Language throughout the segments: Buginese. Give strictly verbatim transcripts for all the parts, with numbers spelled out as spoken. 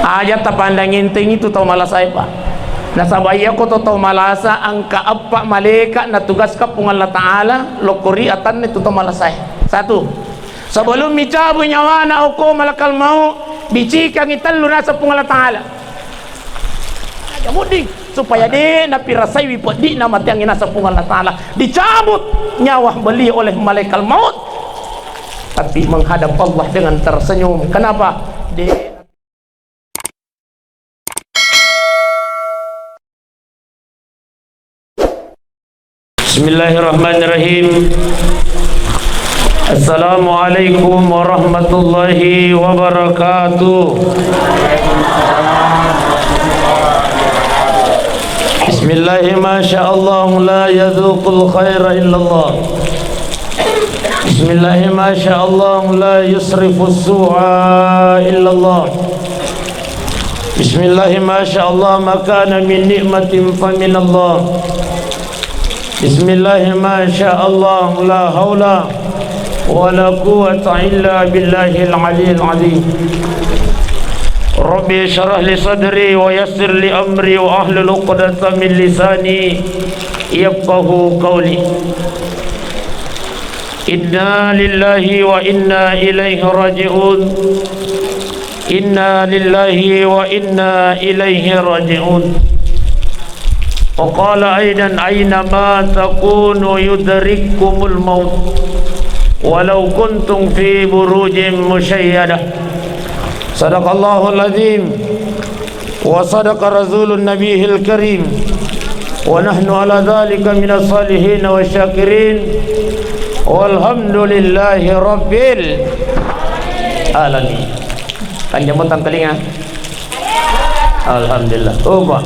Aja tapandang enteng itu tau malasae, Pak. Nasaba iyako to tau malasa engka eppa malaeka natugaskang Puang Allah Ta'ala lokko ri atanna itu tau malasae. Satu, sebelum micabu nyawana okko malakal maut, bicikangi tellu naseng Puang Allah Ta'ala. Aja mudding, supaya de napirasaiwi peddi'na mateangnge naseng Puang Allah Ta'ala. Dicabut nyawa beliau oleh malaikat maut, tapi menghadap Allah dengan tersenyum. Kenapa? De Bismillahirrahmanirrahim. Assalamualaikum warahmatullahi wabarakatuh. Bismillahi masya Allah la yazuqul khaira illallah. Bismillahi masya Allah la yusrifus su'a illallah. Bismillahi masya Allah ma kana min ni'matin faminallah. Bismillahi masya Allah la haula wala quwwata illa billahil aliyyil azim. Rabbi syrah li sadri wa yassir li amri wa ahlul uqdatan min lisani yafqahu qawli. Inna lillahi wa inna ilaihi raji'un. Inna lillahi wa inna ilaihi raji'un. Wa qala aidan, aina ma takunu yudrikkumul maut walau kuntum fi burujin musyayyada. Sadaqallahul azim. Wa sadaqa rasulun nabiyil karim. Wa nahnu ala dzalika minas salihin wa syakirin. Walhamdulillahi rabbil alamin. Kanjammu tangkalinga. Alhamdulillah. Oh, Pak.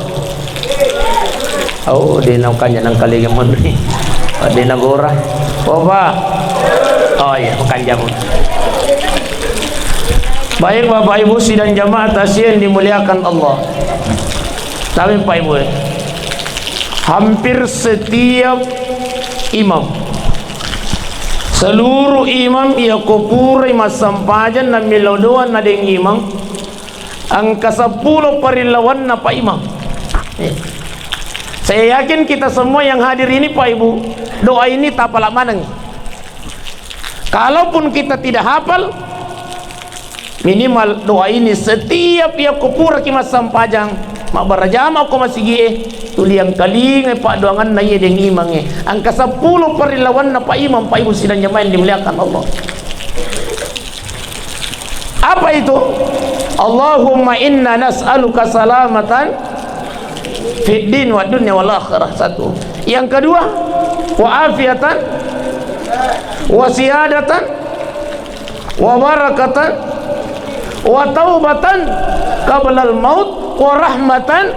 Oh, de na kanja nangkalinga menri. De na gora. Oh, Pak. Oh, iya, kanjammu. Baik, Bapak Ibu sidang jamaah tasya yang dimuliakan Allah. Tapi Pak Ibu, eh, hampir setiap imam, seluruh imam iya ko purai massempajang namelo doang na deng imam, engka seppulo parillawanna Pak Imam. Eh. Saya yakin kita semua yang hadir ini, Pak Ibu, doa ini tapala maneng. Kalaupun kita tidak hafal, minimal doa ini setiap iya ko puraki massempajang, mabbarajama ko masigie, tuli engkalingai paddoanganna iye deng imangnge. Engka seppulo parillawanna Pak Imam, Pak Ibu sidang jamaah yang dimuliakan Allah. Apa itu? Allahumma inna nas'aluka salamatan fid din wa dunya wal akhirah. Satu. Yang kedua, wa afiatan wa siyadatan wa barakatan wa taubatan qablal maut wa rahmatan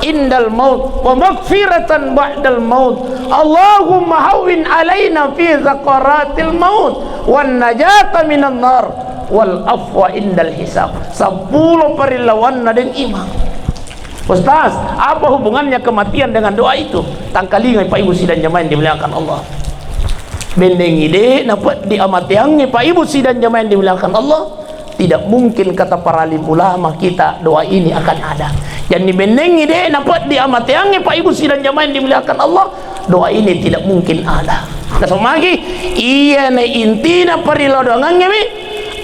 indal maut wa maghfiratan ba'dal maut. Allahumma hawwin alaina fi sakaratil maut wan najata minan nar wal afwa indal hisab. Seppulo parillawanna deng imang. Ustaz, apa hubungannya kematian dengan doa itu? Tangkalingai Pak Ibu sidang jamaah yang dimuliakan Allah. Bennengi de napeddi amateangnge Pak Ibu sidang jamaah yang dimuliakan Allah. Tidak mungkin kata para alim ulama kita doa ini akan ada. Jadi bennengi de napeddi amateangnge Pak Ibu sidang jamaah yang dimuliakan Allah. Doa ini tidak mungkin ada. Nasomagi, iyana intina parillawangangnge mi.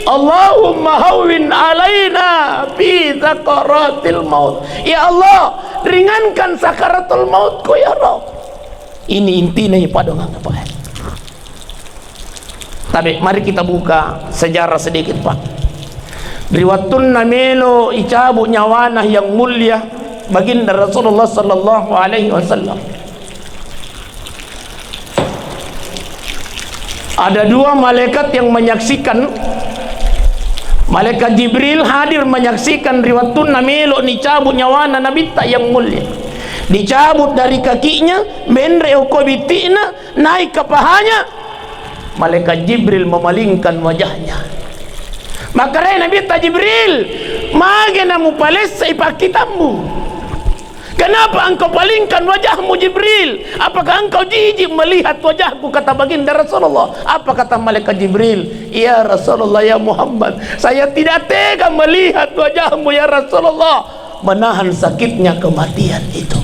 Allahumma hawwin alaina fi sakaratil maut. Ya Allah, ringankan sakaratul mautku ya Rabb. Ini intina ipadongang apa? Tapi mari kita buka sejarah sedikit, Pak. Ri wattunna melo icabu nyawana yang mulia Baginda Rasulullah sallallahu alaihi wasallam, ada dua malaikat yang menyaksikan. Malaikat Jibril hadir menyaksikan ri wattunna melo nicabu nyawana Nabitta yang mulia. Dicabut dari kakinya, menre okko bitti'na, naik ke pahanya. Malaikat Jibril memalingkan wajahnya. Makkedai Nabitta Jibril, "Mage namupalessai pakkitammu?" "Kenapa engkau palingkan wajahmu, Jibril? Apakah engkau jijik melihat wajahku?" kata Baginda Rasulullah. Apa kata malaikat Jibril? "Ya Rasulullah, ya Muhammad, saya tidak tega melihat wajahmu, ya Rasulullah, menahan sakitnya kematian itu."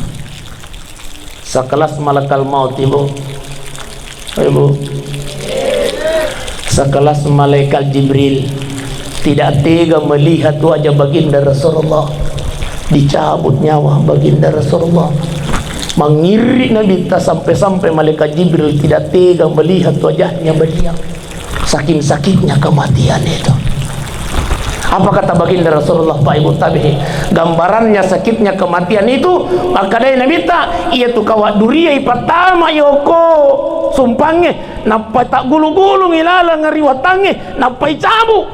Sekelas malakal maut, Ibu. Ibu. Sekelas malaikat Jibril tidak tega melihat wajah Baginda Rasulullah. Dicabut nyawa Baginda Rasulullah. Mangiri Nabitta sampai-sampai malaikat Jibril tidak tega melihat wajahnya beliau. Saking sakitnya kematian itu. Apa kata Baginda Rasulullah, Pak Ibu tabi'in? Gambarannya sakitnya kematian itu, makkedai Nabitta, "Iya tu kawa duriai pertama yoko sumpangnge, nappa taggulu-gulungi laleng ri watangnge, nappa icabu.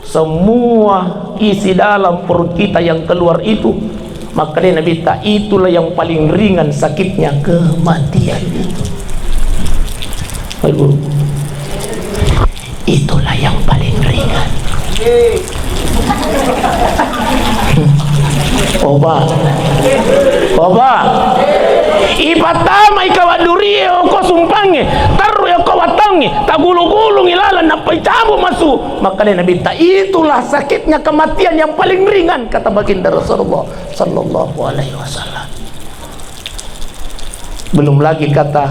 Semua isi dalam perut kita yang keluar itu," makkedai Nabitta, "Itulah yang paling ringan sakitnya kematian itu." Ibu, itulah yang paling ringan. Oba. Oba. Ipatama ikawa durie oko sumpangnge, terru oko watangnge, tagulu-gulungi laleng nappa icabu masu. Makkedai Nabitta, "Itulah sakitnya kematian yang paling ringan," kata Baginda Rasulullah sallallahu alaihi wasallam. Belum lagi kata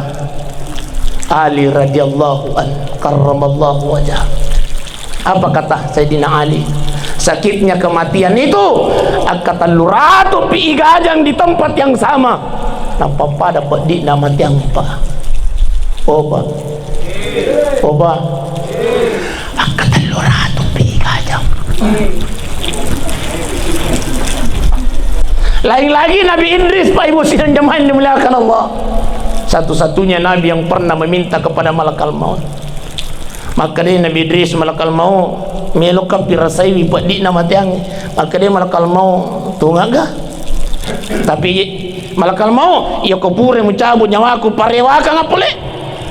Ali radhiyallahu an, karramallahu wajah. Apa kata Sayyidina Ali? Sakitnya kematian itu, akka tellu ratu pi igajang di tempat yang sama. Nappa pada peddi'na matiang, Pak. Oba. Oba. Akka tellu ratu pi gajang. Lain lagi Nabi Idris, Pak Ibu sidang jamaah yang dimuliakan Allah. Satu-satunya nabi yang pernah meminta kepada malakal maut. Makkedai Nabi Idris, "Malakal maut, meloka pirasaiwi peddi'na matiang." Makkedai malakal maut, "Tungaga?" Tapi malakal maut, "Iya ko pura mucabut nyawaku, parewakang pole."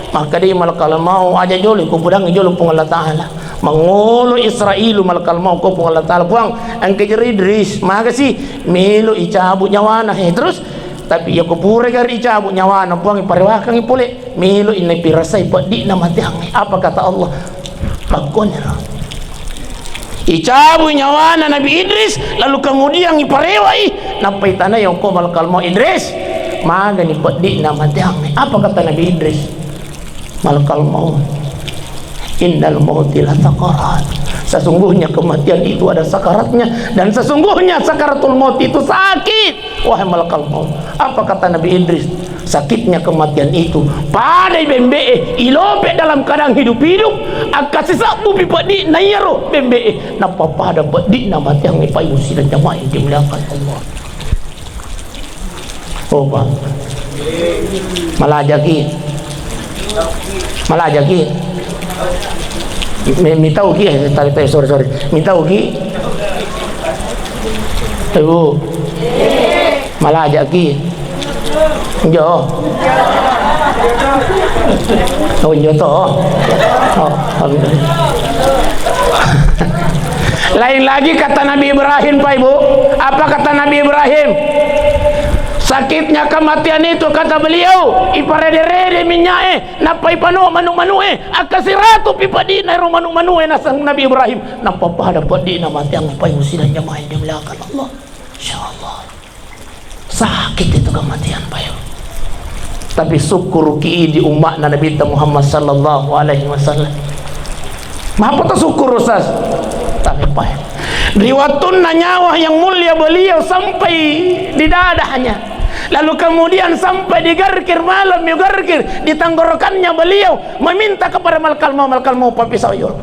Makkedai malakal maut, "Aja jolo, ko pudangi jolo Puang Allah Ta'ala." Mangolo Israilu malakal maut ko Puang Allah Ta'ala, "Puang, engka jero Idris, magasi melo icabu nyawana." He, terus, "Tapi iya ko pura gari icabu nyawana, Puang, parewakangi pole, melo inna pirasai peddi'na matiangnge." Apa kata Allah? Makkoniro. Icabui nyawana Nabi Idris, lalu kemudian iparewai, nappa itanai okko malakal maut, "Idris, magani peddi'na matiangnge." Apa kata Nabi Idris? Malakal maut, "Innal mauti la sakarat." Sesungguhnya kematian itu ada sakaratnya, dan sesungguhnya sakaratul maut itu sakit. Wahai malakal maut, apa kata Nabi Idris? Sakitnya kematian itu, padai bembe'e, ilope dalam keadaan hidup-hidup, akka sisabbu pi peddi'na iyaro bembe'e, nappa pada peddi'na matiangnge, Pak Ibu sidang jamaah yang dimuliakan Allah. Oh, Pak. Malajaki. Malajaki. Mi-, mitauki, eh, tapi, tapi, sorry, sorry. Mitauki. Ibu. Malajaki. Njo. Oh, njo to. Oh, alhamdulillah. Lain lagi kata Nabi Ibrahim, Pak Ibu. Apa kata Nabi Ibrahim? Sakitnya kematian itu, kata beliau, iparede-rede minyak'e, nappa ipano manu-manu'e, akka siratu pi peddi'na ero manu-manu'e, naseng Nabi Ibrahim, nappa pada peddi'na matiang, Pak Ibu sidang jamaah yang dimuliakan Allah. Insya Allah. Sakit itu kematian, Pak Ibu. Tapi syukur ki di umatna Nabi Muhammad sallallahu alaihi wasallam. Mapa to syukur, Ustaz? Tapi, Pak, ri wattunna nyawa yang mulia beliau sampai di dadanya, lalu kemudian sampai di garkir, malam yugarkir, di tenggorokannya beliau meminta kepada malakal maut, malakal maut, papisau yolo.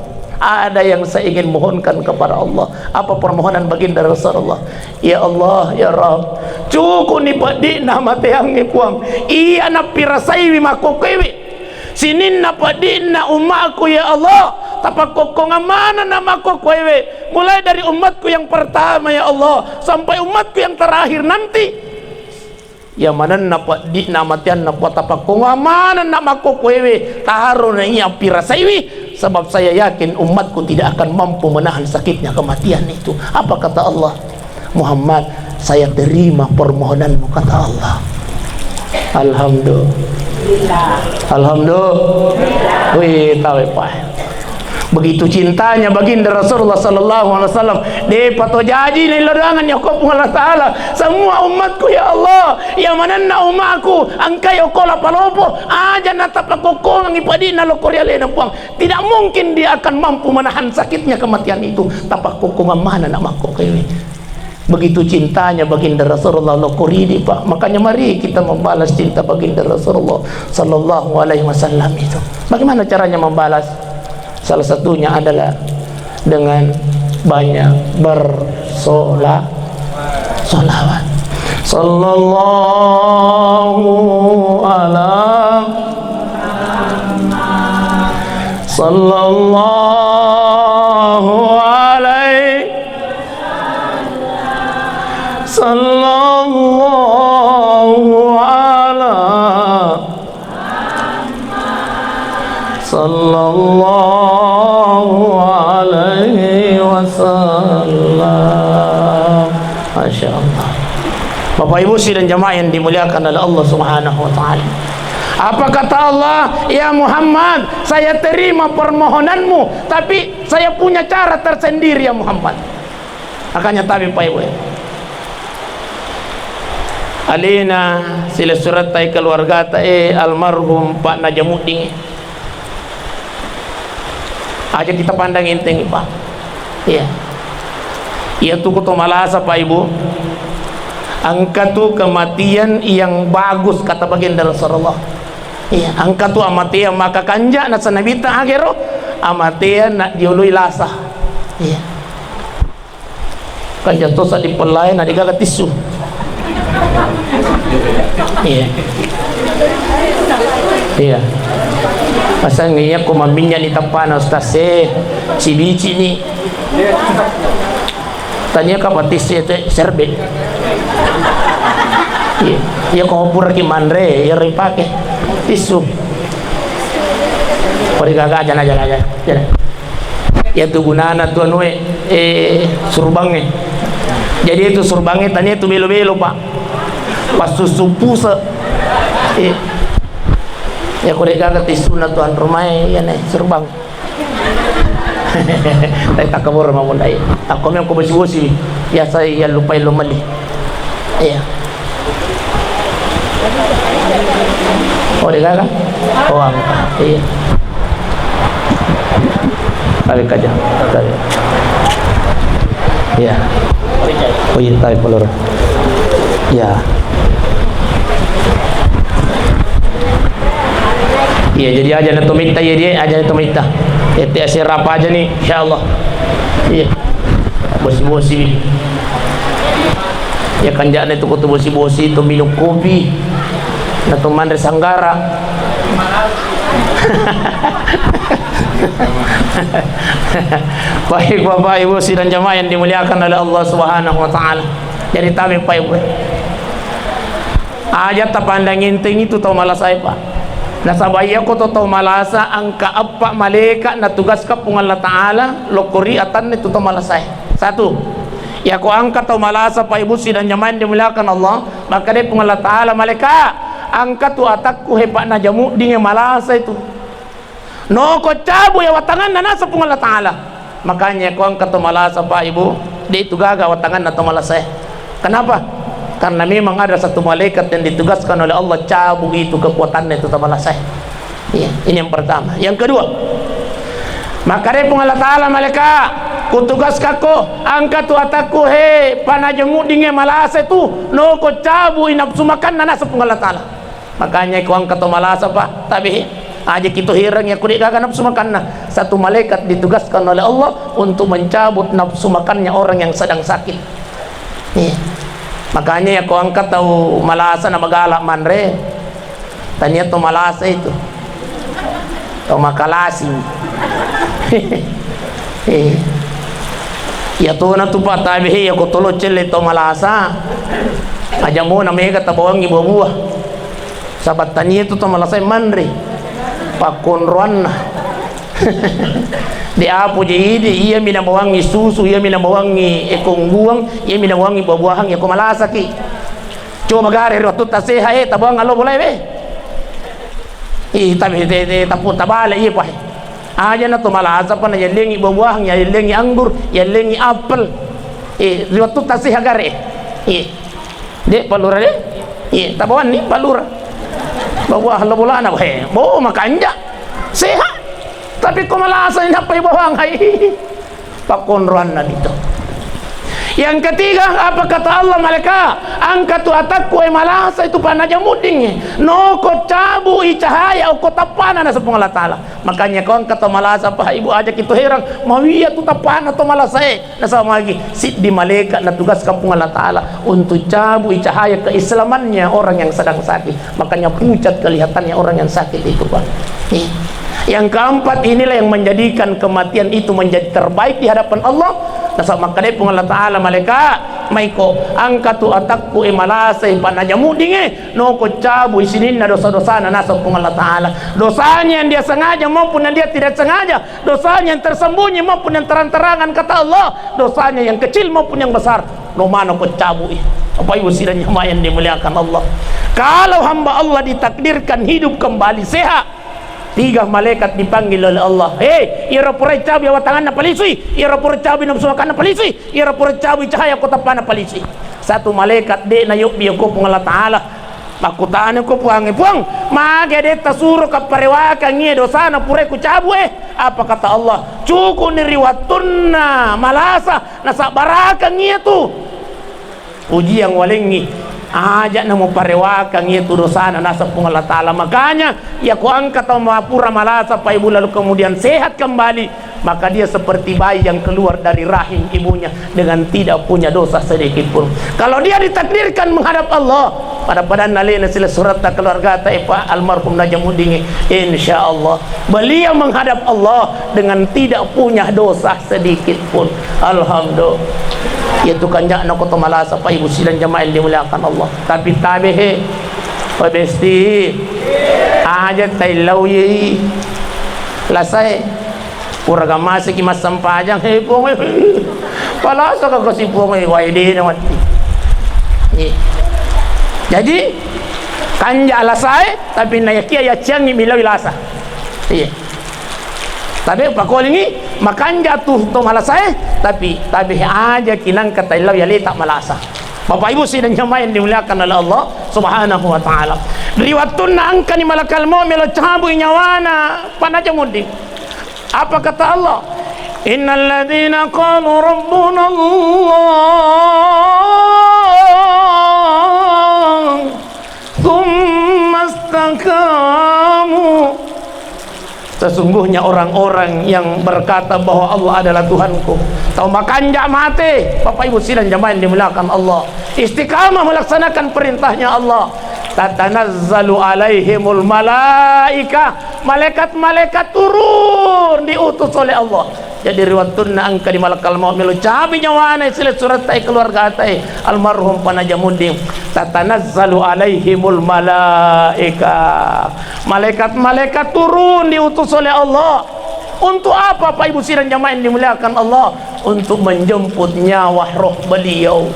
Ada yang saya ingin mohonkan kepada Allah. Apa permohonan baginda Rasulullah? Ya Allah, ya Rabb, cukuni peddi'na mateangnge, Puang. Iya nappirasaiwi makkokkoewe. Sininna peddi'na ummaku, ya Allah, tapakkokkongang manenna makkokkoewe. Mulai dari umatku yang pertama, ya Allah, sampai umatku yang terakhir nanti. Iya manenna peddi'na mateanna, Puang, tapakkokkongang manenna makkokkoewe, tarona iya appirasaiwi, sebab saya yakin umatku tidak akan mampu menahan sakitnya kematian itu. Apa kata Allah? Muhammad, Saya terima permohonanmu, kata Allah. Alhamdulillah. Alhamdulillah. Wih, tahu, Pak. Begitu cintanya baginda Rasulullah sallallahu alaihi wasallam, depa to jaji nailadangan ya ko Puang Allah Ta'ala. Semua umatku, ya Allah, ya manenna umatku, engkai okko la palopo, aja na tapakokkongang ipadina lokori alena Puang. Tidak mungkin dia akan mampu menahan sakitnya kematian itu. Tapakokkongang mana nak makko kewe. Begitu cintanya baginda Rasulullah, lo koridi, Pak. Makanya mari kita membalas cinta baginda Rasulullah sallallahu alaihi wasallam itu. Bagaimana caranya membalas? Salah satunya adalah dengan banyak bersola-, solawat. Sallallahu ala, sallallahu alaihi Sallallahu ala, sallallahu alaihi wasallam. Masya Allah. Bapak Ibu sidang jamaah yang dimuliakan oleh Allah Subhanahu wa Ta'ala. Apa kata Allah? "Ya Muhammad, saya terima permohonanmu, tapi saya punya cara tersendiri, ya Muhammad." Makanya tabe, Pak Ibu, ya. Alena silessuretta e, keluargata e, almarhum Pak Najamuddin e. Aja kita pandang enteng, Pak. Iya. Iya tu ko to malasa, Pak Ibu. Engka tu kematian yang bagus, kata baginda Rasulullah. Iya, engka tu amateang maka kanja, nasa Nabitta agero, amateang na dioloi lasa. Iya. Kanja tosa dipellai, na degaga tissu. Iya. Iya. Pasang iya ko maminnya ni tappana, Ustaz, eh, sibici ni. Tania ka patissu iya te, serbe. Iya. Iya ko puraki manre, iya ripake tissu. Ko degaga, jana, jana, jana. Jana. Iya tu gunana tu anu e, eh, surbangnge. Jadi itu surbangnge tania tu belo-belo, Pak. Passussu puse. Eh. Iya ko degaga tissuna tu anrumai, iya ne surbang. Tapi takkaboro mamo ndai. Akko memang ko bosi-bosi, biasa iya lupai lo meli. Iya. Oh, degaga? Oh, engka. Iya. Tabe kaja. Tabe. Iya. Oh, iya, tabe poloro. Iya. Iya, jadi aja na to mitta, iya, dia aja na to mitta. Ete asera apa aja nih, insyaallah. Iya. Bosi-bosi. Iya, kanjana itu ko to bosi-bosi, to minum kopi, na to manre sanggara. Baik, Bapak Ibu sidang jamaah yang dimuliakan oleh Allah Subhanahu wa Ta'ala. Jadi tabe, Pak Ibu. Aja tapandang enteng itu tau malasa e, Pak. Nasaba iya ko to tau malasa, engka eppa malaeka natugaskang Puang Allah Ta'ala lokori atanna itu tau malasa e. Satu, iya ko engka tau malasa, Pak Ibu sidang jamaah yang dimuliakan Allah, makkeda Puang Allah Ta'ala, "Malaeka, engka tu atakku, he Pak Najamuddin e, malasa itu." Noko cabu iya watanganna, nasa Puang Allah Ta'ala. Makanya ko engka to malasa, Pak Ibu, de itu gaga watanganna to malasa e. Kenapa? Karena memang ada satu malaikat yang ditugaskan oleh Allah, cabu itu kekuatannya itu to malasa e. Iya, ini yang pertama. Yang kedua, makkeda Puang Allah Ta'ala, "Malaeka, kutugaskakko, engka tu atakku, he Pak Najamuddin e, malasa itu, noko cabu i nafsu makanna, nasa Puang Allah Ta'ala." Makanya ko engka to malasa, Pak, tabe, aja kita heran iya ko de gaga nafsu makanna. Satu malaikat ditugaskan oleh Allah untuk mencabut nafsu makannya orang yang sedang sakit. Iya. Makanya iya ko engka tau malasa na magala manre, tania to malasa itu. Tau makalasi. Eh. Iya tona tu, Pak, tabe, iya ko tolo celle tau malasa. Aja mo na mega tabawangi buah-buah. Saba tania tu to malasa e manre. Pakkonroanna. De' apo je idi, iyami nabawangngi susu, iyami nabawangngi ekongguang, iyami nabawangngi buah-buahan, iyako malasaki. Coba gare ri wattutta seha e, tabawang allo bolae we. Ih, tapi te, te, tapu tabale iya pahe. Aja na to malasa pa na yellengi buah-buahan, yellengi anggur, yellengi apel. Eh, ri wattutta seha gare. Eh. De' palura de'. Eh, tabawanni palura. Buah-buahan lo bolana, he. Bo makanja. Seha. Tapi ko malasa nappai bawang hai. Pakkonroanna dito. Yang ketiga, apa kata Allah, malaikat? Angkatu atakku, eh, malasa itu panaja mudding, eh. Noko cabu i cahaya, okko tappana naseng Puang Allah Ta'ala. Makanya ko engka to malasa, Pak Ibu, aja kita heran, mawiya tu tappana to malasa e. Nasaba magi siddi malaikat natugaskan Puang Allah Ta'ala untuk cabui cahaya keislamannya orang yang sedang sakit. Makanya pucat kelihatannya orang yang sakit itu, Pak. Nih. Yang keempat, inilah yang menjadikan kematian itu menjadi terbaik di hadapan Allah. Nasaba makkeda Puang Allah Ta'ala, malaikat, maiko angkatu atakku, eh, malasa e panaja mudding, eh. Noko cabui sininna dosa-dosana naseng Puang Allah Ta'ala. Dosanya yang dia sengaja maupun yang dia tidak sengaja, dosanya yang tersembunyi maupun yang terang-terangan, kata Allah, dosanya yang kecil maupun yang besar, no manoko cabui. Bapak Ibu sidang jamaah yang dimuliakan Allah, kalau hamba Allah ditakdirkan hidup kembali sehat, tiga malaikat dipanggil oleh Allah. Hei, iyaro pura cabui awatanganna palisui, iyaro pura cabui nafsu makanna palisui, iyaro pura cabui cahaya ko tappana palisui. Satu malaikat de' nayobbi okko Puang Allah Ta'ala. Makkutana ko Puangnge, "Puang, mage de' tasuro kapparewakang iye dosana pura kucabu e?" Apa kata Allah? "Cuku'ni ri wattunna malasa, nasabbarakang iye tu." Ujiang walengngi, aja' namuparewakang iye tu dosana naseng Puang Allah Ta'ala. Makanya, iya ko engka tau mapura malasa, Pak Ibu, lalu kemudian sehat kembali, maka dia seperti bayi yang keluar dari rahim ibunya dengan tidak punya dosa sedikit pun. Kalau dia ditakdirkan menghadap Allah, pada-padanna alena silessuretta, keluargata, eh, Pak, almarhum Najamuddin, insya Allah beliau menghadap Allah dengan tidak punya dosa sedikit pun. Alhamdulillah. Iya tu kanja'na ko to malasa, Pak Ibu sidang jamaah yang dimuliakan Allah. Tapi tabe he, Pak Besti, aja' taillau ye lasae. Pura gamaseki massempajang, he, Puang, he. Palasa ka kasi, Puang, he, wae de' na matti. Iya. Jadi, kanja' lasae, tapi nayakia yaciangngi milawi lasa. Iya. Tapi pakolingi, makanja' tu to malasae, tapi, tapi aja' ki nangka taillau yaleta malasa. Bapak Ibu sidang jamaah yang dimuliakan oleh Allah Subhanahu wa Ta'ala. Ri wattunna engkani malakal maut melo cabui nyawana Pak Najamuddin. Apa kata Allah? Innalladzina qalu rabbuna Allah tsumma istaqamu. Sesungguhnya orang-orang yang berkata bahwa Allah adalah Tuhanku, tau makanja' mate, Bapak Ibu sidang jamaah yang dimuliakan Allah, istiqamah melaksanakan perintahnya Allah, tatanazzalu alaihimul malaika, malaikat-malaikat turun diutus oleh Allah. Jadi ri wattunna engkani malakal maut melo cabui nyawana, silessuretta, keluargata, almarhum Pak Najamuddin, tatanazzalu alaihimul malaika. Malaikat-malaikat turun diutus oleh Allah. Untuk apa, Pak Ibu sidang jamaah yang dimuliakan Allah? Untuk menjemput nyawa roh beliau.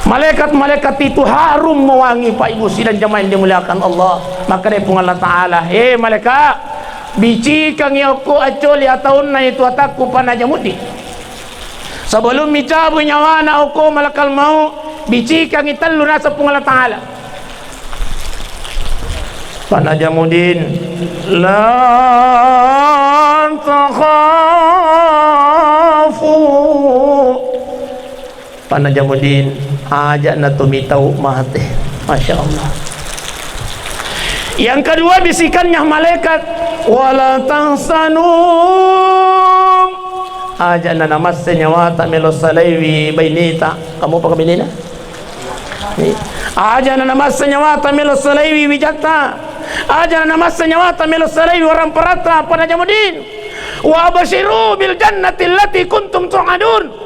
Malaikat-malaikat itu harum mewangi, Pak Ibu sidang jamaah yang dimuliakan Allah. Maka dari Puang Allah Ta'ala, "Eh, malaikat, bicikangi okko accoli ataunna itu atakku Pak Najamuddin. Sebelum micabu nyawana okko malakal maut, bicikangi tellu naseng Puang Allah Ta'ala." Pak Najamuddin, "La takhafu." Pak Najamuddin, aja' na to mitau mate. Masya Allah. Yang kedua, bisikannya malaikat, "Wala tahzanu." Aja' na namasse nyawata melo salaiwi baineta. Kamu apa kamu ini? Aja' na namasse nyawata melo salaiwi wijatta. Aja' na namasse nyawata melo salaiwi waramparatta, Pak Najamuddin. "Wa absyiru bil jannati allati kuntum tu'adun."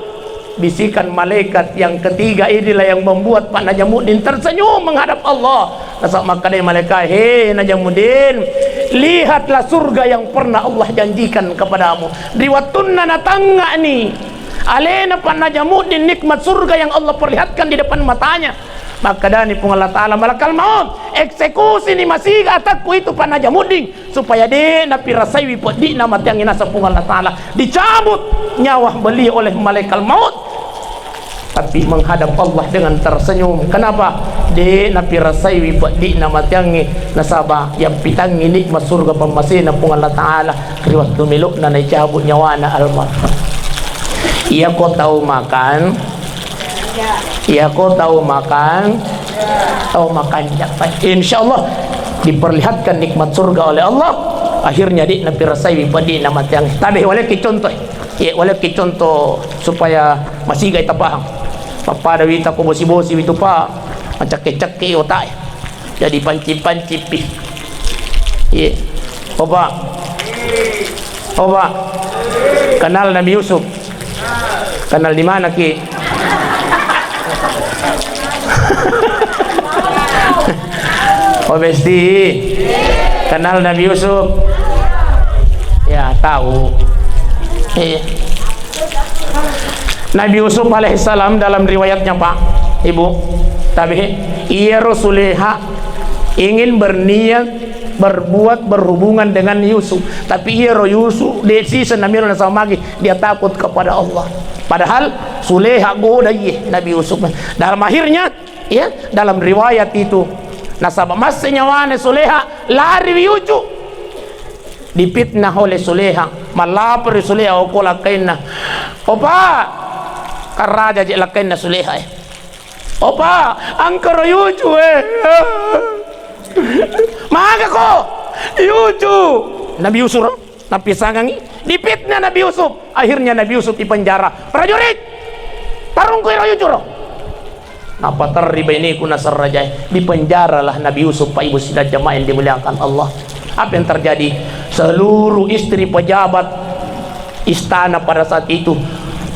Bisikan malaikat yang ketiga inilah yang membuat Pak Najamuddin tersenyum menghadap Allah. Nasaba makkedai malaika, "He Najamuddin, lihatlah surga yang pernah Allah janjikan kepadamu." Ri wettunna natangngani alena Pak Najamuddin nikmat surga yang Allah perlihatkan di depan matanya, makkedani Puang Allah Ta'ala, "Malakal maut, eksekusini masiga atakku itu Pak Najamuddin, supaya de' napirasaiwi peddi'na mateangnge," naseng Puang Allah Ta'ala. Dicabut nyawa beliau oleh malaikat maut, tapi menghadap Allah dengan tersenyum. Kenapa? De' napirasaiwi peddi'na mateangnge, nasaba yappitangngi nikmat surga pammasena Puang Allah Ta'ala ri wettu melo'na naicabut nyawana almarhum. Iya ko tau makan, iya ko tau makan, tau makan japai. Insya Allah diperlihatkan nikmat surga oleh Allah. Akhirnya de' napirasaiwi peddi'na mateangnge. Tabe' walekki contoh. Ye, walekki contoh supaya masigai tapahang. Pappada wita ko bosi-bosi witu pa, macakke-cakke otak. Jadi panci-panci pi. Ye. Opa. Opa. Kenal Nabi Yusuf? Kenal di mana ki? Oh, Besti. Kenal Nabi Yusuf? Ya, tahu. Iya. Nabi Yusuf alaihissalam dalam riwayatnya, Pak, Ibu, tabe', iyaro Suleha ingin berniat berbuat berhubungan dengan Yusuf, tapi iyaro Yusuf de' siseng namelo nasaba magi, dia takut kepada Allah. Padahal Suleha goda iye Nabi Yusuf. Dalam akhirnya, ya, dalam riwayat itu, nasaba masse nyawana Suleha, lari wi Yusuf. Dipitnah oleh Suleha, mallapori Suleha okko lakkainna. Opa, karaja je lakkainna Suleha, eh. Opa, angkaro Yusuf, eh. Maga ko? Yusuf. Nabi Yusuf ro, napisangangi. Dipitnah Nabi Yusuf. Akhirnya Nabi Yusuf dipenjara. Prajurit, tarungkui ro Yusuf ro. Napaterri baineku nasarrajai. Dipenjaralah Nabi Yusuf, Pak Ibu sidang jamaah yang dimuliakan Allah. Apa yang terjadi? Seluruh istri pejabat istana pada saat itu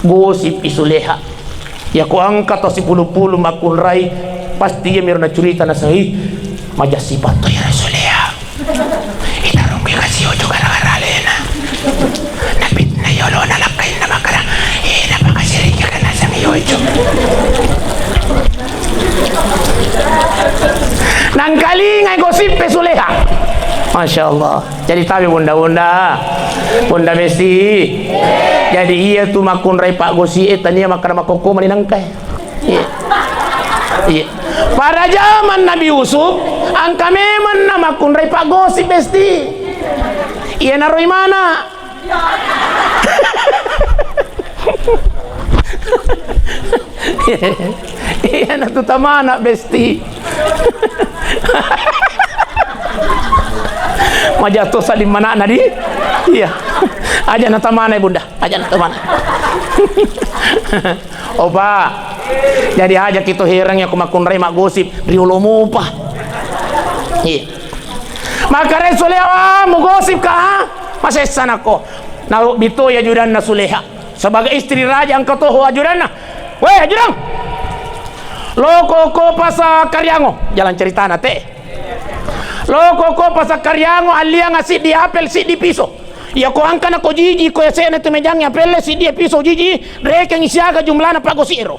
gosip i Suleha. Ya ko engka to sipulu-pulu makkunrai, pasti iya miro nacurita nasai, maja sipa to iya Suleha. Itarungki kasi Yusuf gara-gara alena. Napitnai yolona lakkainna makkeda, eh, napakasiringi naseng Yusuf. Nangkalingai gosip e Suleha. Masya Allah. Jadi tabe' bunda-bunda. Bunda Besti. Jadi iya tu makkunrai paggosi e tania makkeda makkokko mani nangkai. Iya. Iya. Pada zaman Nabi Yusuf, engka memang na makkunrai paggosi Besti. Iyanaro imana. Iyanatu tamana Besti. Maja to saling manakna di. Iya. Aja na tamana bunda. Aja na tamana. Opa. Jadi aja kita herang ya ko makkunrai maggosip riolo mopa. Iya. Makare Suleha, mugosip ka? Masessa nako. Nalobbi to ajudanna Suleha. Sebagai istri raja engka toho ajudanna. Weh, ajudang. Loko ko pasa Kariango. Jalan ceritana te. Loko ko pasa Kariango, alliang siddi apel, siddi piso. Iya ko engka nako jiji, ko yasena tu mejangi apelle, siddi piso jiji, rekengi siaga jumlana paggosi ero.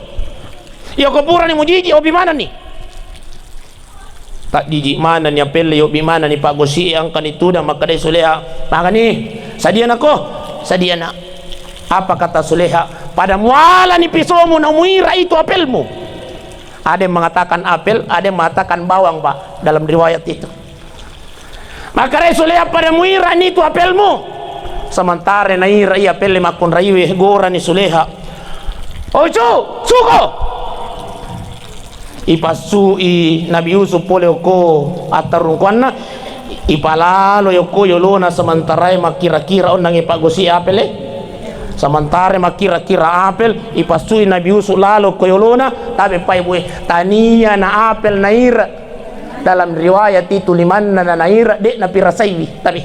Iya ko purani mujiji, obi manenni. Tajjiji manenni apelle, yobbi manenni paggosi e, engkani tudang makkedai Suleha, "Magani, sadianako?" "Sadiana." Apa kata Suleha? "Pada mualani pisomu namuira itu apelmu." Ada yang mengatakan apel, ada yang mengatakan bawang, Pak, dalam riwayat itu. Makkedai Suleha, "Pada muirani itu apelmu." Sementara naira iya apelle makkunraiwe, gorani Suleha. "Ocu, suko!" Ipassui Nabi Yusuf pole okko attarungkuanna, ipalalo okko yolona sementara makkira-kira onnangngi paggosi apel e. Sementara makkira-kira apel, ipassui Nabi Yusuf lalo ko yolona, tabe pai bue, tania na apel naira. Dalam riwayat itu limanna na naira, de napirasaiwi. Tapi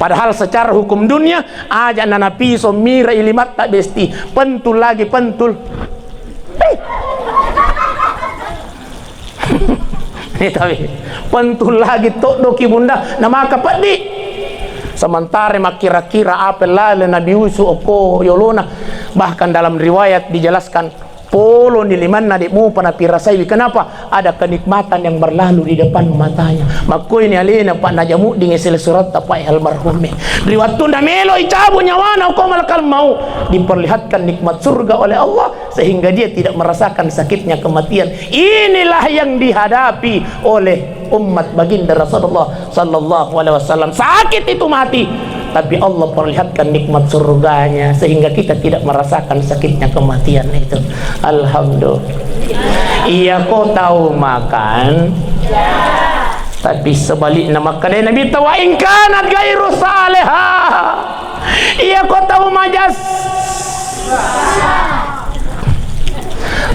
padahal secara hukum dunia, aja na napiso mira i limatta Besti, pentul lagi pentul. Hei. Tapi pentul lagi toddoki bunda, na maka peddi. Sementara makkira-kira apa lale Nabi Yusuf okko yolona. Bahkan dalam riwayat dijelaskan, poloni limanna de' mupa napirasaiwi. Kenapa? Ada kenikmatan yang berlalu di depan matanya. Makkoini alena Pak najamudding sele suratta Pak almarhum. Ri wattuna melo icabu nyawana okko malakal maut, diperlihatkan nikmat surga oleh Allah sehingga dia tidak merasakan sakitnya kematian. Inilah yang dihadapi oleh umat baginda Rasulullah sallallahu alaihi wasallam. Sakit itu mati, tapi Allah perlihatkan nikmat surganya sehingga kita tidak merasakan sakitnya kematian itu. Alhamdulillah. Iya ko tau makan, tapi sebaliknya makan. Nabi tawa ingkanat gairu saleha. Iya ko tau majas.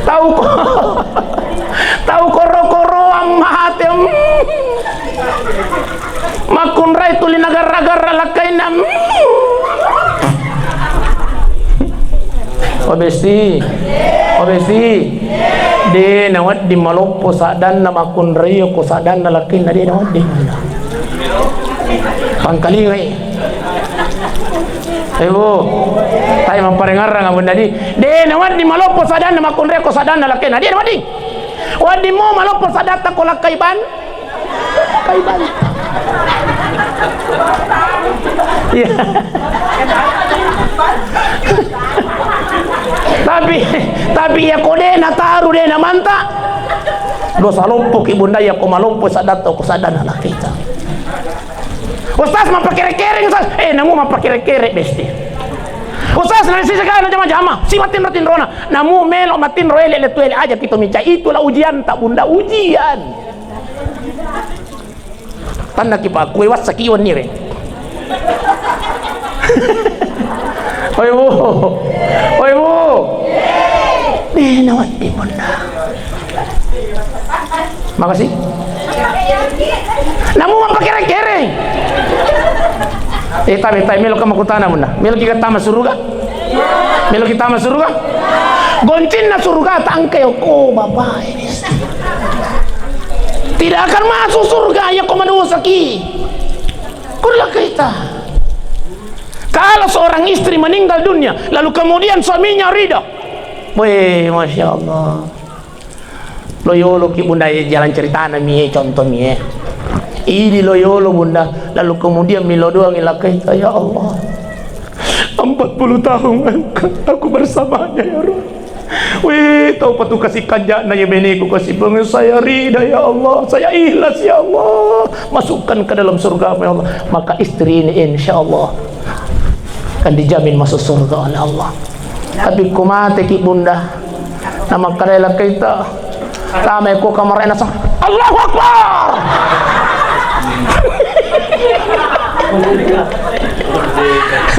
Tau ko, tau koro-koroang mate. Makkunrai tuli nagarra-garra lakkainna. O besti, o besti. De nawedding maloppo saddanna makkunrai ko saddanna lakkainna, de nawedding. Pangkalingai. Ibu, tai mapparengarrang abun dadi. De nawedding maloppo saddanna makkunrai ko saddanna lakkainna. De nawedding. Wedding mo maloppo saddatta ko lakkai ban. Lakkai ban. Iya. Tapi, tapi iya ko de nataru de namanta. Dosa loppoki bunda iya ko maloppo saddatta ko saddanna lakkaita. Ustaz, mappakere-kereng, Ustaz. Eh, namu mappakere-kere, besti. Ustaz, na sisa kaya na jama-jama, si matinro-tinrona. Namu melo matinro ele, ele tu ele aja kita mica. Itulah ujian tak bunda, ujian. Tanna ki Pak, kue wassa ki wani re. Oi bu, oi bu. Eh, nawa di bunda. Makasih. Namu mappakere-kere. Eh, tabe, tabe, melo ka makkutana, bunda. Melo ki tama suruga? Melo ki tama suruga? Goncinna suruga tangkai okko, bapak. Tidak akan masuk surga iya ko madosaki. Kurla kita. Kalau seorang istri meninggal dunia, lalu kemudian suaminya ridha. Weh, masya Allah. Lo yolo ki bunda, eh, jalan ceritana mi, eh, contoh mi, eh. Ini lo yolo bunda, lalu kemudian milo doang ilakkaita, ya Allah. Empat puluh tahun aku bersamanya, ya Rabb. Weh, tau patu kasih kanjana ya beneku kasih bangun saya ridha, ya Allah. Saya ikhlas, ya Allah. Masukkan ke dalam surga, ya Allah. Maka istri ini insya Allah akan dijamin masuk surga oleh Allah. Tapi ko mate ki bunda, na makkalai lakkaita, tama ko kamar enak sang, Allahu Akbar.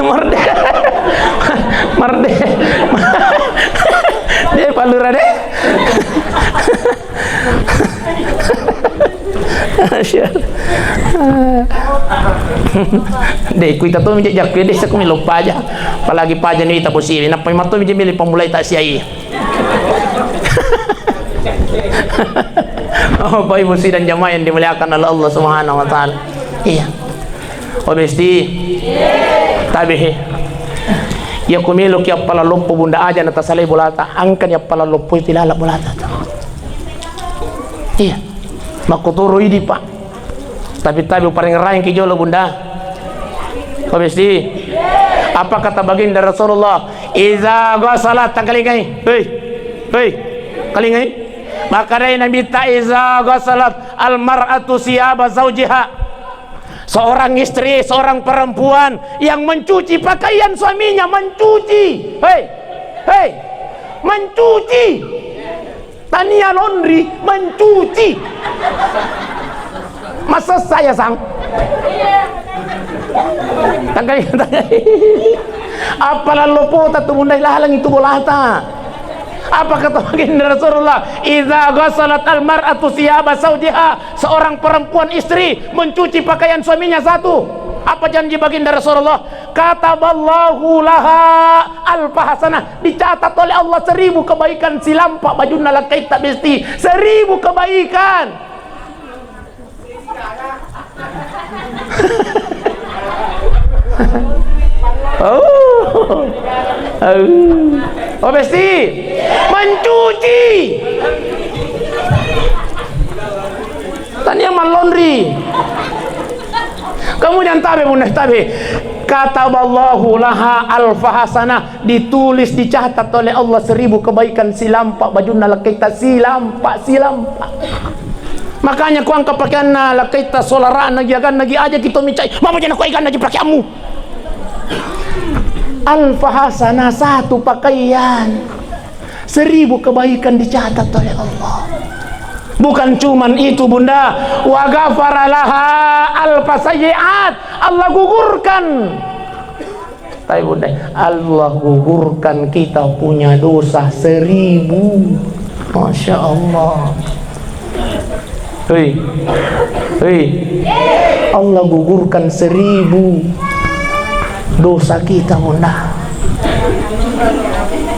Merde, merde, de palura de. De kuita to mi jakku de, sakku mi lo paja. Apalagi paja ni ita bosi. Nappa matto mi je mili pamulai tak siai. Oh, Bapak Ibu sidang jamaah yang dimuliakan oleh Allah Subhanahu wa Ta'ala. Iya. Oh, besti. Tabe he. Iya, ko melo ki appala loppo bunda, aja na tasalai bolata, angkani appala loppo itu lala bolata. Iya. Makkotoro idi, Pak. Tapi, tapi uparengerang ki jolo, Bunda. Pabesti. Apa kata baginda Rasulullah? Iza ghasalat, tangkalingai. Hei. Hei. Kalingai. Makkedai Nabi ta, iza ghasalat al mar'atu siyaba zaujiha. Seorang istri, seorang perempuan yang mencuci pakaian suaminya, mencuci. Hei. Hei. Mencuci. Tania laundry, mencuci. Masessa ya, Sang? Tangkai, tangkai. Apa lallo pota tu bundai lalang itu bolata? Apa kata baginda Rasulullah? Idza ghasalat al mar'atu siyaba zaujiha. Seorang perempuan istri mencuci pakaian suaminya satu. Apa janji baginda Rasulullah? Kataballahu laha alfa hasanah. Dicatat oleh Allah seribu kebaikan, silampa bajunna lakkaita besti, seribu kebaikan. Oh. Oh. Oh, besti. Mencuci. Tania mallondri. Kemudian tabe, bunda, tabe. Kataballahu laha alfa hasanah, ditulis, dicatat oleh Allah seribu kebaikan, silampa bajunna lakkaitta, silampa, silampa. Makanya kuangka pakeanna lakkaitta, solarana, giaganna, gi aja kita micai, mama jana ko iganna ji pakeanmu. Alfa hasanah, satu pakaian. Seribu kebaikan dicatat oleh Allah. Bukan cuman itu, bunda, wa ghafara laha alfa sayyi'at, Allah gugurkan. Tapi, bunda, Allah gugurkan kita punya dosa seribu. Masya Allah. Hei. Hei. Allah gugurkan seribu dosa kita, bunda.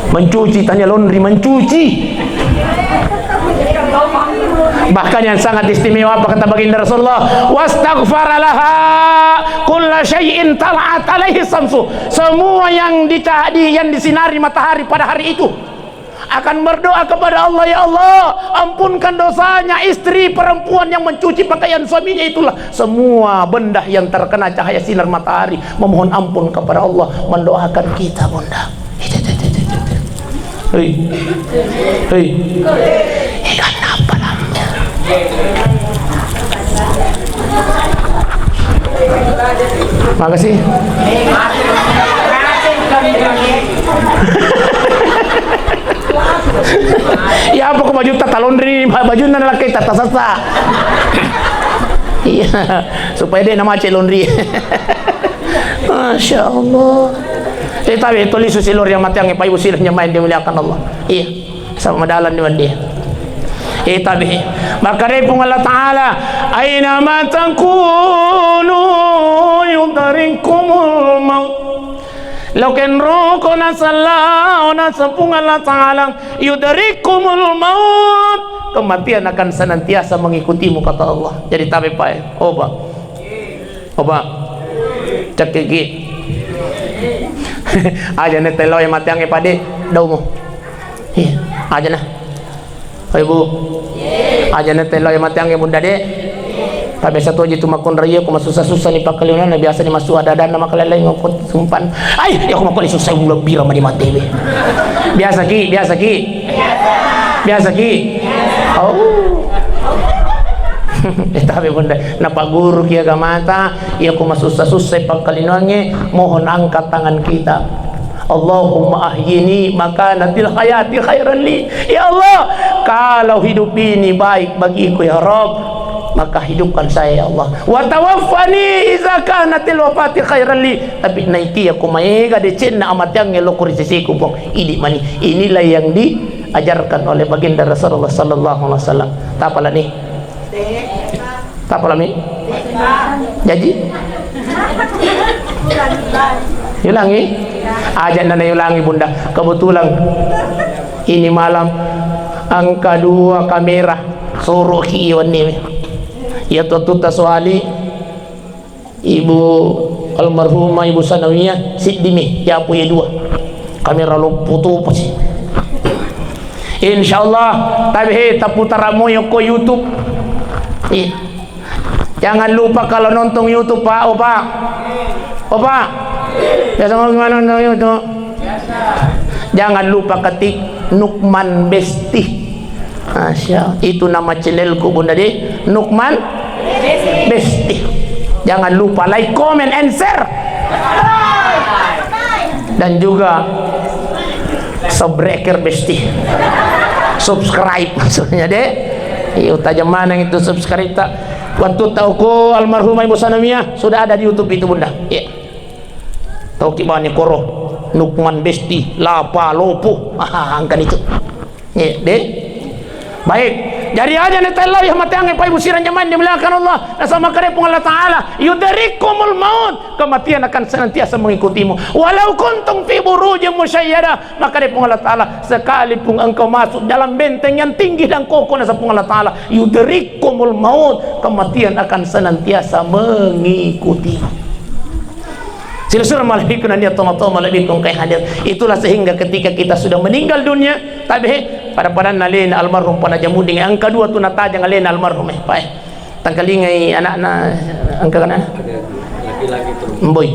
Mencuci, tania laundry, mencuci. Bahkan yang sangat istimewa, apa kata baginda Rasulullah? Wastaghfara laha kulla syai'in tala'at alaihi samsu. Semua yang dica-, di, yang disinari matahari pada hari itu akan berdoa kepada Allah, "Ya Allah, ampunkan dosanya istri perempuan yang mencuci pakaian suaminya itulah." Semua benda yang terkena cahaya sinar matahari memohon ampun kepada Allah, mendoakan kita, bunda. Hei. Hei. Ikan apa namanya? Makasih. Iya, apa ko baju tata laundry, baju nana lakai tata sasa. Iya, supaya dia nama cek laundry. Masya Allah. Eh, tapi itu lisu silor yang mati yang ibu silahnya main dimuliakan Allah. Iya. Sama madalan ni wenni. Eh, tabe. Makkedai Puang Allah Ta'ala, "Aina ma takunu yudrikumul maut." Lokenroko nasallao naseng Puang Allah Ta'ala, "Yudrikumul maut." Kematian akan senantiasa mengikutimu, kata Allah. Jadi tabe pae. Oba. Oba. Cekki. Aja ne telo e matiang e pade. Daumo. Iya, aja nah. Oi, Bu. Aja na telo e mate ange bunda de. Tabesa toji tu makkon raiya ko masussa-sussa ni pakkalionana, biasa ni massu ada-adanna makaleleng ko sumpan. Ai, ya ko makkoni sussa ulebbira mani mate be. Biasa ki, biasa ki. Biasa ki. Oh. Eh, tapi bunda, napagguru ki agamata, ya ko masussa-sussa pakkalinoange, mohon angkat tangan kita. Allahumma ahyini makanatil hayati khairan li. Ya Allah, kalau hidup ini baik bagiku ya Rabb, maka hidupkan saya ya Allah. Wa tawaffani iza kanatil wafati khairan li. Tapi naikia ko maega decenna amateangnge loko ri sisiku, Puang. Idi mani. Inilah yang diajarkan oleh baginda Rasulullah sallallahu alaihi wasallam. Tapalani. Tapalami? Jaji? Yulangi? Aja nana yulangi, bunda. Kebetulan ini malam angka dua kamera soroki iwanni. Ya tuta soali. Ibu almarhumah Ibu Sanawiyah, siddimi, yapu ye dua. Kamera loppo topa si. Insyaallah, tapi he, taputara mo yokko YouTube. Iya. Jangan lupa kalau nonton YouTube, Pak, Opa. Opa. Biasa mau gimana nonton YouTube? Jangan lupa ketik Nukman Besti. Masya, itu nama channelku, bunda de, Nukman Besti. Jangan lupa like, comment, and share. Dan juga subscribe Besti. Subscribe maksudnya de. Iya, tajam mana itu subscribe tak? Waktu tauku almarhumah Ibu Sanamia sudah ada di YouTube itu, bunda. Iya. Tau ki bani koro, Nukman Besti, lapa lopo. Aha, angkan itu. Iya, de. Baik, Jadi aja' na taellau iya mateangnge, Pak Ibu sidang jamaah yang dimuliakan Allah. Nasaba makkeda Puang Allah Ta'ala, "Yudrikkumul maut," kematian akan senantiasa mengikutimu. "Walau kuntum fi burujin musyayyada," makkeda Puang Allah Ta'ala, "sekalipun engkau masuk dalam benteng yang tinggi dan kokoh," nasaba Puang Allah Ta'ala, "yudrikkumul maut," kematian akan senantiasa mengikutimu. Silessureng malebbiku nennia tomatoa malebbiku engkae hadir. Itulah sehingga ketika kita sudah meninggal dunia, tabe he, pada-padanna alena almarhum Pak Najamuddin, engka dua tu natajang alena almarhum, eh, Pak, eh. Tangkalingai anakna, engka kana? Mboi.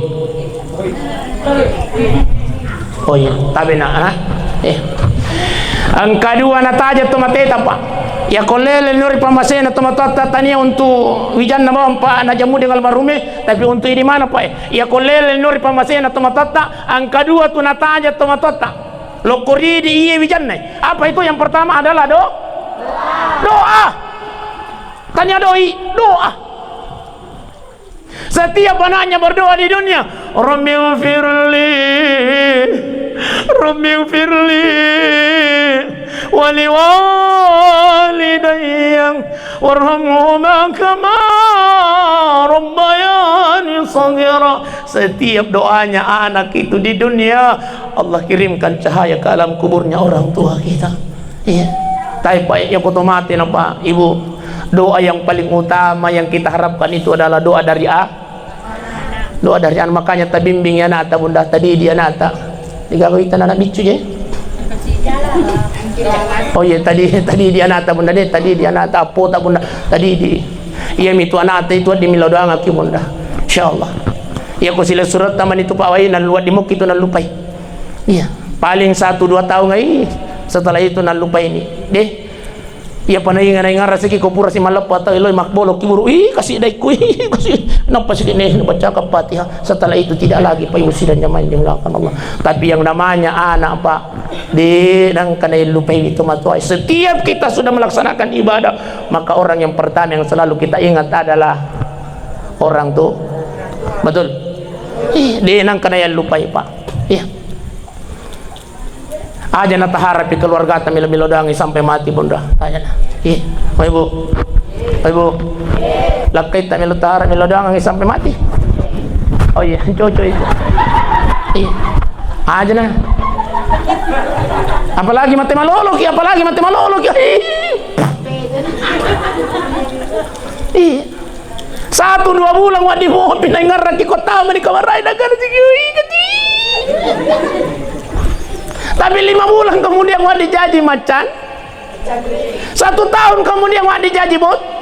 Oh iya, tabe na, ah. Eh. Engka dua natajang tomateta, Pak. Iya ko lele nori pamasena tomatoatta tania untuk wijanna bawang Pak Najamuddin almarhum e, tapi untuk idi maneng, Pak, eh. Iya ko lele nori pamasena tomatoatta, engka dua tu natajang tomatoatta. Lokko ridi iye wijanna. Apa itu? Yang pertama adalah do-, doa. Tania doi, doa. Setiap anaknya berdoa di dunia, "Rabbighfirli, Rabbighfirli, waliwalidayya, warhamhuma kama rabbayani shaghira." Setiap doanya anak itu di dunia, Allah kirimkan cahaya ke alam kuburnya orang tua kita. Iya. Tapi, Pak, iya ko tomate na, Pak, Ibu, doa yang paling utama yang kita harapkan itu adalah doa dari a-, doa dari an-, makanya tabimbing anakta, Bunda, tadidi anakta. Digaga ita anak biccu je. Oh iya, tadi, tadidi anakta, Bunda, de, tadidi anakta, appota, Bunda, tadidi. Iya mi tu anakta itu wedding millau doangaki, Bunda. Insyaallah. Iya ko silessuretta mani tu, Pak, wai, nalluwa di mukki tu nallupai. Iya, paling satu dua tahun ai, setelah itu nallupai ni. De, iya pa nainga-, naingarasiki ko pura si malleppa tau eloi mabbolo ki buru, "Ih, kasi daikku, ih, kasi." Nappa siki ne, bacakan Fatihah. Setelah itu tidak lagi, Pak Ibu sidang jamaah yang dimuliakan Allah. Tapi yang namanya anak, Pak, de, nangka naellupai itu matuai. Setiap kita sudah melaksanakan ibadah, maka orang yang pertama yang selalu kita ingat adalah orang tu-, betul? Ih, de, nangka naellupai, Pak. Iya. Aja na taharapi keluargata milo-milo doangi sampai mati, Bunda. Aja na. Iya. Oh, Ibu. Oh, Ibu. Lakkaitta milo tahara milo doangi sampai mati. Oh iya, cocok itu. Iya. Aja na. Apalagi mate maloloki, apalagi mate maloloki. Iya. Satu dua bulan waddi mopi naingarraki ko tama di kamarai nagara sigi, ui, kati. Tapi lima bulan kemudian waddi jaji maccan. Satu tahun kemudian waddi jaji bot.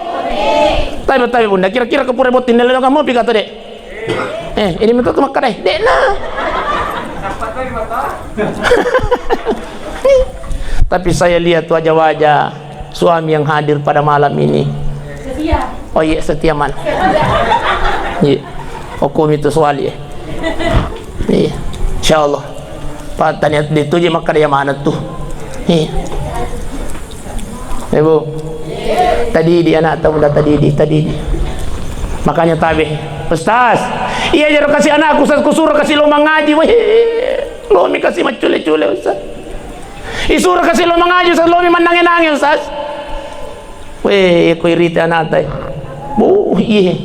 Tapi, tapi Bunda, kira-kira ko pura botting nelo kamu pi kata dek. Eh, ini metu tu makkadai. Dek na. Tapi saya lihat wajah-wajah suami yang hadir pada malam ini. Setia. Oh iya, setia man. Iya. Okko mitu suali, eh. Iya. Insyaallah. Pak, tania de tu je makkada iya maneng tu. Iya. Ibu. Tadidi anakta, Bunda, tadidi, tadidi. Makanya tabe, "Ustaz, iya jero kasi anakku, Ustaz, kusuro kasi lo mangaji." Weh, lo mi kasi maccule-cule, Ustaz. Isuro kasi lo mangaji, Ustaz, lo mi mannange-nange, Ustaz. Weh, ko irita anakta, eh. Bu, iye.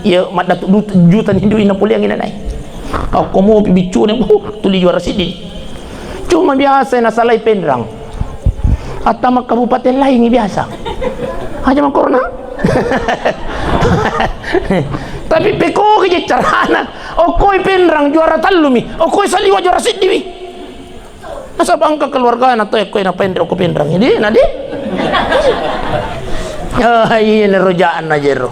Iya, maddatu dut-, juta ni dui napoleangi nanai. Okko mopi biccune, bu, tuli juara siddi. Cuma biasa nasalai penrang. Attama kabupaten laingi biasa. Aja makorona. Tapi pekoki je carana. Okkoi penrang juara tallumi. Okkoi saliwa juara siddiwi. Nasaba engka keluargana to, ekko na penre okko penrang. Di, na di. Ah, iya, na rojaan aja ro.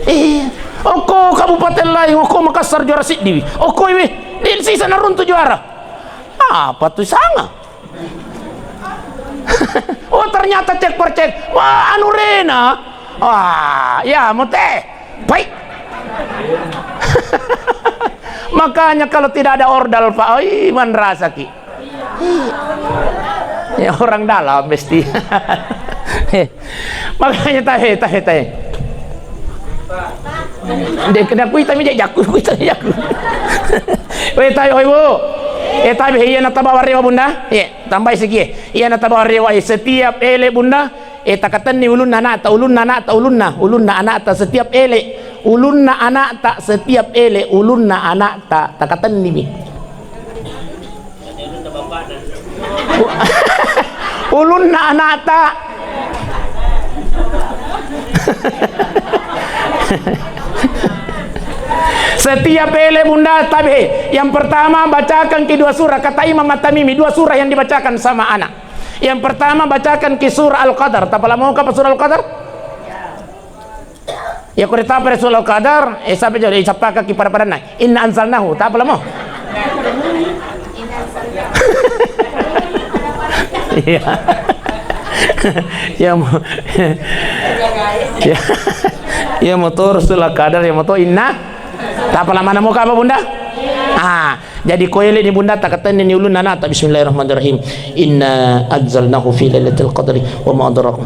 Iya. Okko kabupaten lain, okko Makassar juara siddiwi. Okko iwi, di sisa naruntu juara. Apa tu sanga? Oh, ternyata cek per cek. Wah, anu rena. Wah, ya mute. Baik. Makanya kalau tidak ada ordal, Pak, oi, manrasaki. Ya, orang dalam mesti. Makanya tahe, tahe, tahe. Dia kena kuita mi jaku, kuita mi jaku. Weh, tahe, oi, Bu. Eh, tabe, iya na tabawa rewa, Bunda. Iya, tambahi siki, eh. Iya na tabawa rewa, eh. Setiap ele, Bunda, Eh, takatenni ulunna anakta, ulunna anakta, ulunna, ulunna anakta setiap ele, ulunna anakta setiap ele, ulunna anakta, takatennimi. Ulunna anakta. Setiap ele bunda tabe, yang pertama bacakan ki dua surah, kata Imam At-Tamimi, dua surah yang dibacakan sama anak. Yang pertama bacakan ki surah Al-Qadar. Tapalamo ka surah Al-Qadar? Ya, ko ritapa Rasul Al-Qadar, eh, sampai jadi, eh, sappakaki pada-padanna. Inna anzalnahu, tapalamo? Iya. Ya, mo-, ya. Ya, motor Rasul Al-Qadar, ya, motor inna. Tapalamanamo ka apa, Bunda? Ah, jadi ko ele ni bunda, takatenni ni ulunna anakta, bismillahirrahmanirrahim. Inna anzalnahu fi lailatul qadri wa ma adrakum.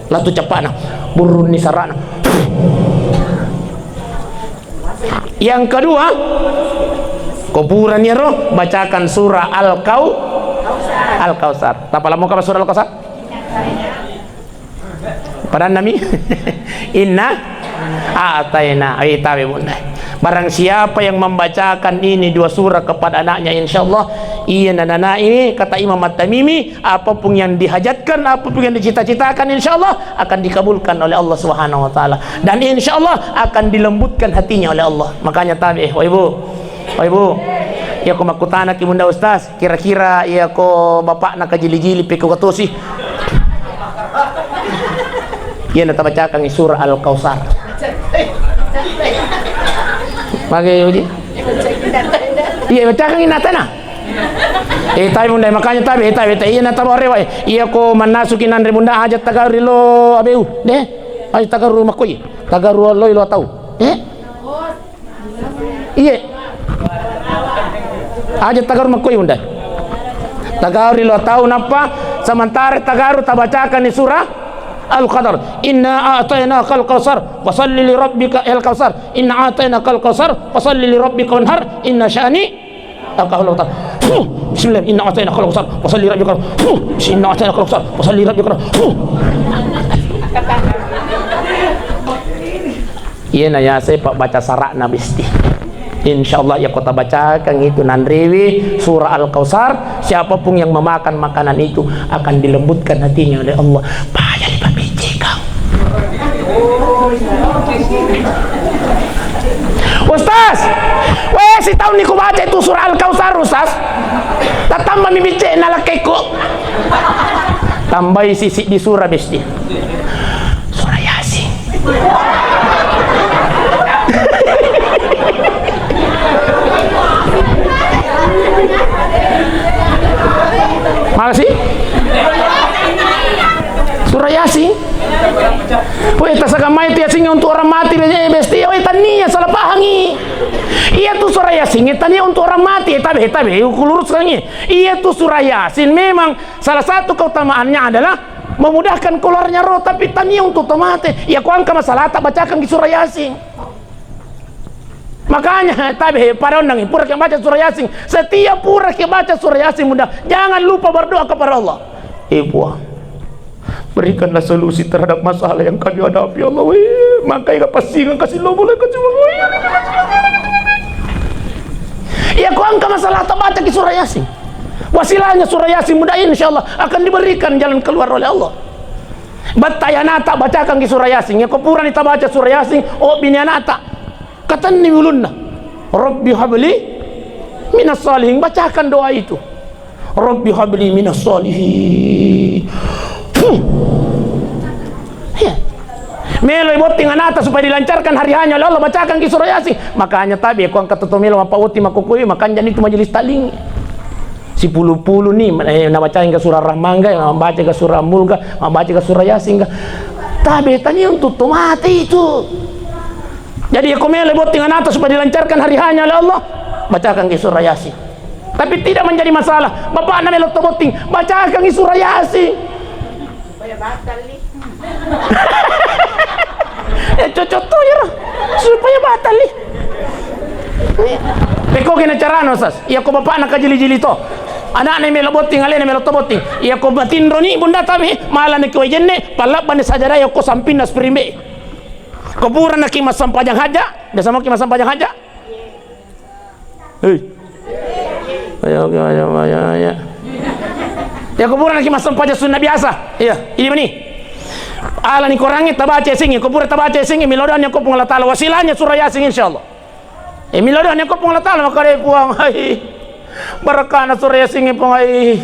Latu cappana, burunni sarana. Yang kedua, ko purani ero, bacakan surah Al-Kau-, Al-Kautsar. Tapalamo ka surah Al-Kautsar? Padanna mi? Inna a'taina. Ai, tabe, bunda. Barang siapa yang membacakan ini dua surah kepada anaknya, insya Allah, iya nanana ini, kata Imam At-Tamimi, apapun yang dihajatkan, apapun yang dicita-citakan, insya Allah akan dikabulkan oleh Allah Subhanahu wa Ta'ala. Dan insya Allah akan dilembutkan hatinya oleh Allah. Makanya tabe, wah, Ibu. Wah, Ibu. Ya, ko makkutana ki bunda ustaz. Kira-kira iya ko bapakna kajili-jili pekko katosi. Iya na tabacakangngi surah Al-Kautsar. Mage uji? Iya, bacakangngi natana. Eh, tabe bunda, makanya tabe, eh, tabe, tabe. Iya na tabawa rewa, eh. Iya ko mannasuki nanre bunda, aja tagaru ri lo abeu. Deh. Aja tagaru rumah koi. Tagaru lo ilo tau. Eh? Iye. Aja tagaru makkoi, bunda. Tagaru ri lo tau nappa, sementara tagaru tabacakanni surah Al-Qadar. Inna a'tainakal kautsar, fasalli li rabbika, Al-Kautsar. Inna a'tainakal kautsar, fasalli li rabbika wanhar, inna syani aka huwal abtar. Fuh. Bismillah, inna a'tainakal kautsar, fasalli li rabbika. Fuh. Inna a'tainakal kautsar, fasalli li rabbika. Fuh. Iyena yaseng pabbaca sara'na besti. Insyaallah, iya ko tabacakan itu nanrewi surah Al-Kautsar, siapapun yang memakan makanan itu akan dilembutkan hatinya oleh Allah. Payah dipabiccikang. Ustaz, weh, sitaunni kubaca itu surah Al-Kautsar, Ustaz. Tatambami bicce'na lakkekku. Tambai sisi di surah besti. Surah Yasin. Makasih. Surah Yasin. Weh, tasaga mai tu Yasin untuk orang mati, be-, besti. Weh, tania, salah pahangi. Iya tu surah Yasin, tania untuk orang mati. Eh, tabe, eh, tabe, eh, kuluruskangi. Iya tu surah Yasin memang salah satu keutamaannya adalah memudahkan keluarnya roh, tapi tania untuk tomate. Iya, ko engka masalah, tabacakan ki surah Yasin. Makanya, tabe, pada onnang, pura ki baca surah Yasin. Setiap pura ki baca surah Yasin, bunda, jangan lupa berdoa kepada Allah. Eh, Puang, berikanlah solusi terhadap masalah yang kami hadapi, ya Allah. Weh, makai ka passinga, kasih lo boleh kasih. Iya, ko engka masalah, tabaca ki surah Yasin. Wasilahnya surah Yasin, bunda, insya Allah akan diberikan jalan keluar oleh Allah. Batta anakta, bacakan ki surah Yasin. Iya ko purani tabaca surah Yasin, oh, bini anakta. Katenni ulunna. Rabbi habli minas salihin. Bacakan doa itu. Rabbi habli minas salihin. Fuh. Iya. Melo botting anakta supaya dilancarkan hari hanya oleh Allah, bacakan ki surah Yasin. Makanya tabe, ko engka to melo mappabotting makkukui, makanja ni tu majelis taklim. Sipulu-pulu ni, eh, nabacakan ki surah Rahman ga, mabaca ki surah Mulk ga, mabaca ki surah Yasin ga. Tabe, tania untuk tomate itu. Jadi, iya ko melo botting anakta supaya dilancarkan hari hanya oleh Allah, bacakan ki surah Yasin. Tapi tidak menjadi masalah. Bapakna melo to botting, bacakan ki surah Yasin. Supaya batal ni. Eh, cocok tu ya, supaya batal ni. Pekko gena carana, Ustaz? Iya ko bapakna kajili-jili to. Ana'na melo botting, alena melo to botting. Iya ko matinroni bunda tabe, mala naki wai jenne, pallabbanni sajadae okko sampinna spring bed. Ko purana ki massempajang hajja, biasa mo ki massempajang hajja? Hei. Ayo, ayo, ayo, ayo, ayo. Iya ko purana ki massempajang sunna biasa. Iya, idi mani. Alani korangnge tabaca yasingnge, ko pura tabaca yasingnge, melo doanni ko Puang Allah Taala, wasilahnya surah Yasin insyaallah. Eh, melo doanni ko Puang Allah Taala, makkeda Puang, hai. Barakkana surah Yasingnge Puang ai.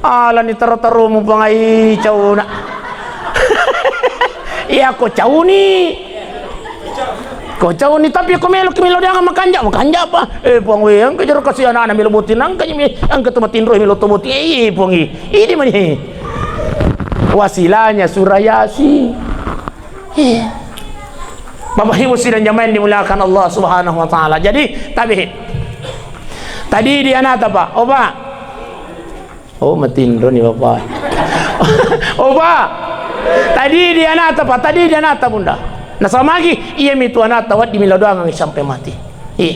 Alani taro-taromu Puang ai, cauna. Iya ko cauni. Ko cauni, tapi ko melo ki melo doang makanja, makanja apa? Eh, Puang we, engka jero kasi anana melo botting, engka mi, engka to matinro melo to botting. Eh, Puang i. Idi mani. Wasilahnya surah Yasin. Iya. Bapak Ibu sidang jamaah yang dimuliakan Allah Subhanahu wa Ta'ala. Jadi, tabe. Tadi di anata, Pak. Oh, Pak. Oh, matinro ni Bapak. Oh, Pak. Tadi di anata, Pak. Tadi di anata, Bunda. Nasamagi, iya mitu anata, waddi melo doangang sampai mati. Iya.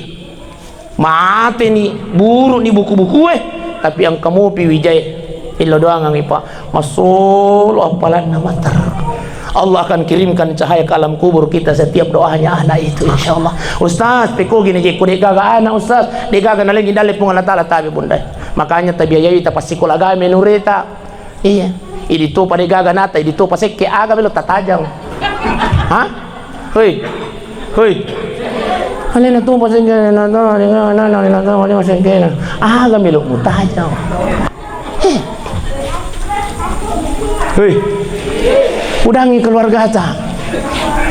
Mateni, buruni buku-bukue, tapi engka mopi wijae. Illo doangangngi, Pak. Massolo appalanna mater. Allah akan kirimkan cahaya ke alam kubur kita setiap doanya anak itu, insya Allah. Ustaz, pekogi na je ko de gaga anak, Ustaz, de gaga nalengi dalle Puang Allah Taala, tabe bunda. Makanya tabiayai ta passikola agama nureta. Iya. Idi topa de gaga nata, idi topa sekke, aga melo tatajang. Ha? Hoi. Hoi. Alena topa sekke nata, alena topa sekke na. Aga melo mutajang. Heh. Hoi. Udangi keluargata.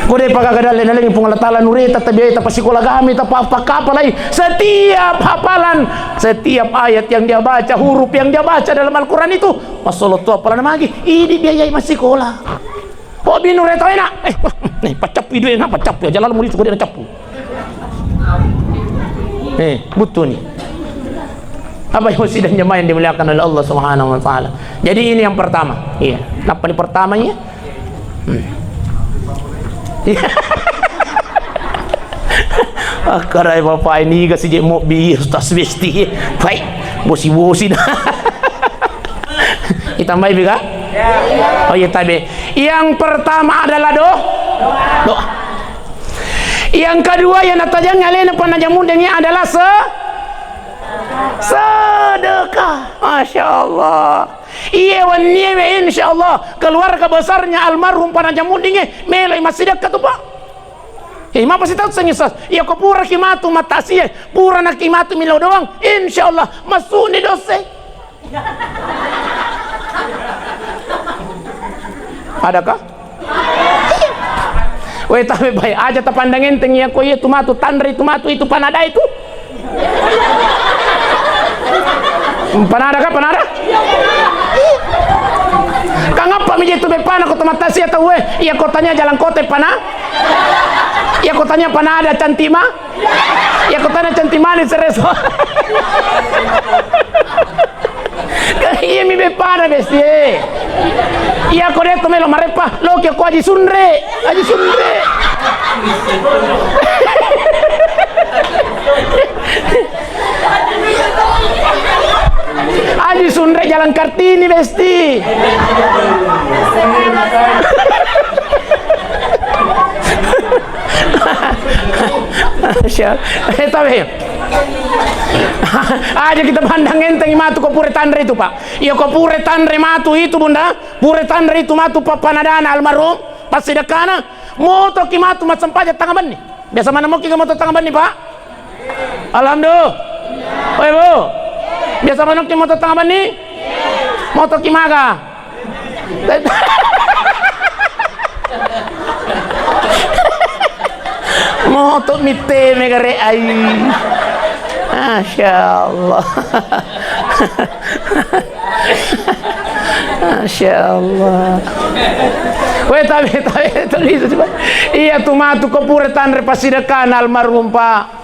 Ko de pa gaga dalle nalengi Puang Allah Taala nureta, tabiayai ta passikola agama, ta pa-, pakkapalai. Setiap hafalan, setiap ayat yang dia baca, huruf yang dia baca dalam Al-Quran itu, massolo to appalanna magi, idi biayai massikola. Oh, binu reta enak. Eh, nih, paccappu dua enak, paccappu aja lalu murid suka dia cappu. Eh, butuh nih. Apa yang sidang jemaah yang dimuliakan oleh Allah Subhanahu wa Ta'ala. Jadi ini yang pertama. Iya. Apa nih pertamanya? Hmm. Iya. Akkarai bapak ini ga sije mobbi Ustaz Besti. Baik, bosi-bosi dah. Ditambahi, Bika? Oh iya, tabe. Yang pertama adalah do-, doa. Yang kedua yang natajangngi alena Panajamuddingnge adalah se-, sedekah. Masya Allah. Iye wennie we, insya Allah, keluarga besarnya almarhum Panajamuddingnge meloi massidekka tu, Pak. Eh, mapa sitaussengngi, Ustaz? Iya ko puraki matu mattasiye, purana ki matu milo doang, insya Allah, massu'ni dosse. Adakah? Weh, tabe bae, aja tapandang enteng iya ko iya tu matu, tanre tu matu, itu panada itu. Panada kah, panada? Kangappa mi je tu beppana ko to mattasiye tauwe, iya ko tania jalan kota pana? Iya ko tania panada cantik ma? Iya ko tania cantik manis sereso. Iya mi beppana, Besti e. Iya ko de to melo mareppa, loki ko Aji Sunre, Aji Sunre. Aji Sunre Jalan Kartini, Besti. Siap. Eh, tabe. Aja kita pandang enteng matu ko pura tanre itu, Pak. Iya ko pura tanre matu itu, Bunda. Pura tanre itu matu pappanadana almarhum, passidekkana. Motoki matu massempajang tangabenni. Biasa maneng moki moto tangabenni, Pak? Alhamdulillah. Oi, Bu. Biasa maneng ki moto tangabenni? Motoki maga? Moto mitte megare ai. Masya Allah. Masya Allah. Weh, tabe, tabe, tabe, tabe. Iya tu matu ko pura tanre passidekkana almarhum, Pak.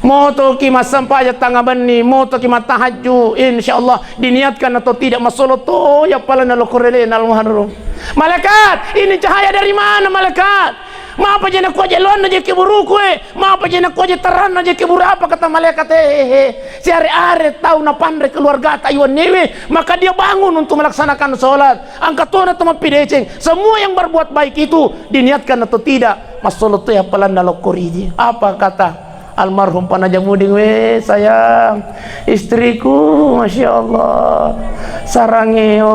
Motoki massempajang tangabenni, motoki mattahajju, insya Allah diniatkan atau tidak, massolo to ya palanna lokkorelena almarhum. Malaikat, ini cahaya dari mana, malaikat? Mapa je nakua je loanna je keburuku e, mapa je nakua je taranna je keburu apa kata malaikat e, he, he. Siare-are tau napanre keluargata iwannewe, maka dia bangun untuk melaksanakan sholat. Angka tona to mappideceng. Semua yang berbuat baik itu diniatkan atau tidak, massolo to happalanna lokkoriji. Apa kata almarhum Panaja Muding, "Weh, sayang, istriku, masya Allah, sarangeo."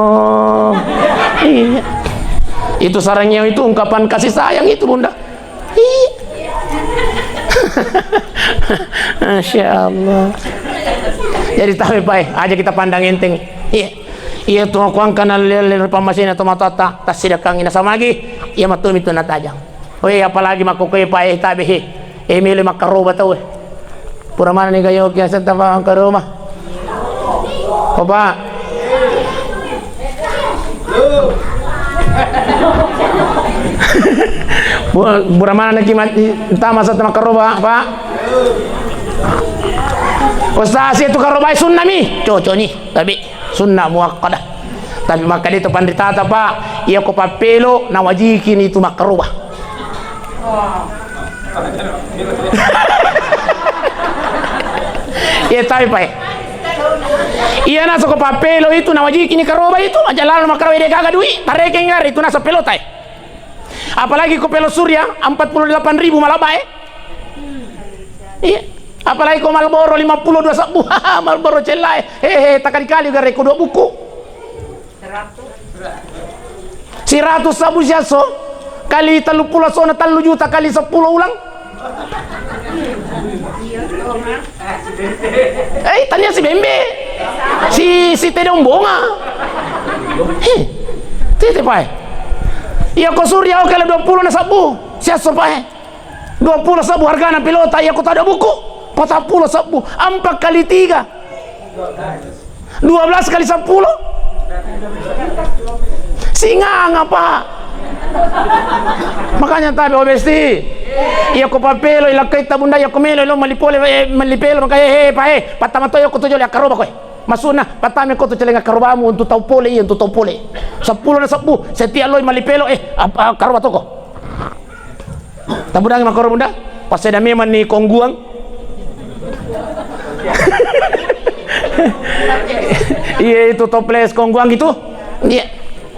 Iya. Itu sarangeo itu ungkapan kasih sayang itu, Bunda. Iya. Masya Allah. Jadi tabe pae, aja kita pandang enteng. Iya. Iya tu aku angkana lele pamasena tu matatta, tassidakkangi nasamagi, iya matumi tu natajang. Weh, apalagi makkokkoe pae tabe he. Eh, melo makkaroba tau e. Pura manenni gayo kiaseng tama makkaroba. Bapak. Bu-, pura manenni ki mati tama setta makkaroba, Pak. Ustaz, itu karobai sunna mi. Cocok ni, tapi sunna muakkadah. Tapi makkeda itu panritata, Pak, iya ko pappelo nawajikini itu makkaroba. Iya, tapi, Pak, iya naso ko pappelo itu nawajikini karoba itu, aja lalo makkaroba de gaga dui, tarekeng gare itu naso pelota e. Apalagi ko pelo Surya, empat puluh delapan ribu malaba e. Iya. Apalagi ko Marlboro lima puluh dua sabbu. Marlboro cella e. He, he, takali-kali gare ko dua buku. Seratus sabbu siaso kali tellu puluh asona tellu juta kali seppulo ulang. Eh, tania si bembe. Si, si tedong bonga. He, tete pae. Iya ko Surya oke lah dua puluh na sabbu. Siaso pae. Dua puluh sabbu hargana pelota, iya ko tada buku. Patang puluh sabbu. Empat kali tiga. Dua belas kali seppulo. Singanga, Pak. Makanya tabe, oh, Besti. Iya ko papelo, ilakkaita bunda, iya ko melo, lo mali pole, eh, mali pelo, maka, eh, eh, Pak, eh, pattama to, iya ko tujo, iya karoba koe. Maksudna, pattama ko tu celenga karobamu untuk tau pole, iya, untuk tau pole. Seppulo na sabbu, setiap lo mali pelo, eh, apa, karoba toko. Tabudangi makkoro bunda, passeda memang ni kongguang. Iya itu toples kongguang itu. Iya.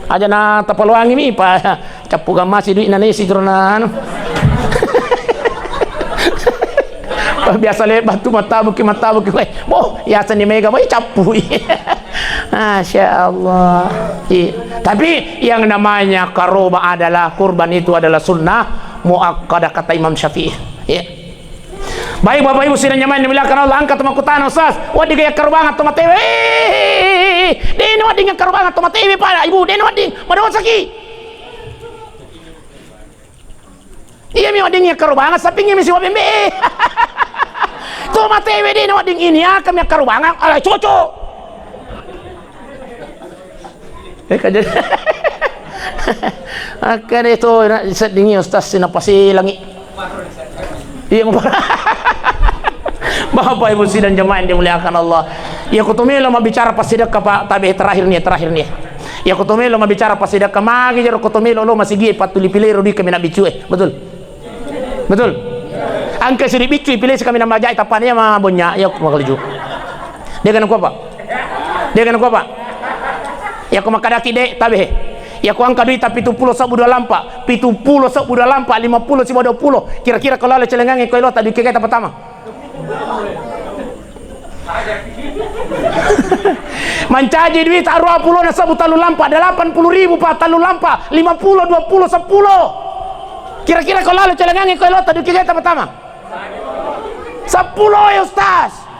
Aja na tapaluangi mi pa cappu gammasi duit na nesi jero na anu. Biasa lebat tu matabuki matabuki. Weh, boh, yaseng ni mega, weh, cappu. Masya Allah. Iya. Tapi yang namanya karoba adalah kurban itu adalah sunnah muakkadah kata Imam Syafi'i. Iya. Baik Bapak Ibu sidang jamaah yang dimuliakan Allah, angkat makkutana Ustaz, wedding yakkarobang atau matewe? Eh, de' na wedding yakkarobang atau matewe, Pak Ibu, de' na wedding, madosaki. Iya mi wedding yakkarobang, sappingngi mi siwa bembe. Tu matewe de' na wedding ini, ah, kami yakkarobang, ala cocok. Eh, kaja-, akkade to, na seddingi Ustaz, sinapaselangi. Iya, Bapak Ibu sidang jamaah yang dimuliakan Allah. Iya, ko to melo mabbicara passidekka, Pak, tabe terakhir nih, terakhir nih. Iya, ko to melo mabbicara passidekka, magi jero ko to melo lo masigi pattuli pilero di kami nabbiccu, eh. Betul? Betul? Angka siri biccu pilih kami nama jai tapane ma bonya, iya, ko makalaju. De' kan ko, Pak? De' kan ko, Pak? Iya ko makkadaki de', tabe. Iya ko angka duita pitu pulo sabbu dua lampa, pitu pulo sabbu dua lampa, lima pulo sibawa dua pulo. Kira-kira ko lalo celengangnge ko elota duit kegeta pertama. Mancaji duita arua pulo na sabbu tellu lampa, delapan puluh ribu pa tellu lampa, lima pulo, dua pulo, seppulo. Kira-kira ko lalo celengangnge ko elota duit kegeta pertama. Seppulo ya Ustaz.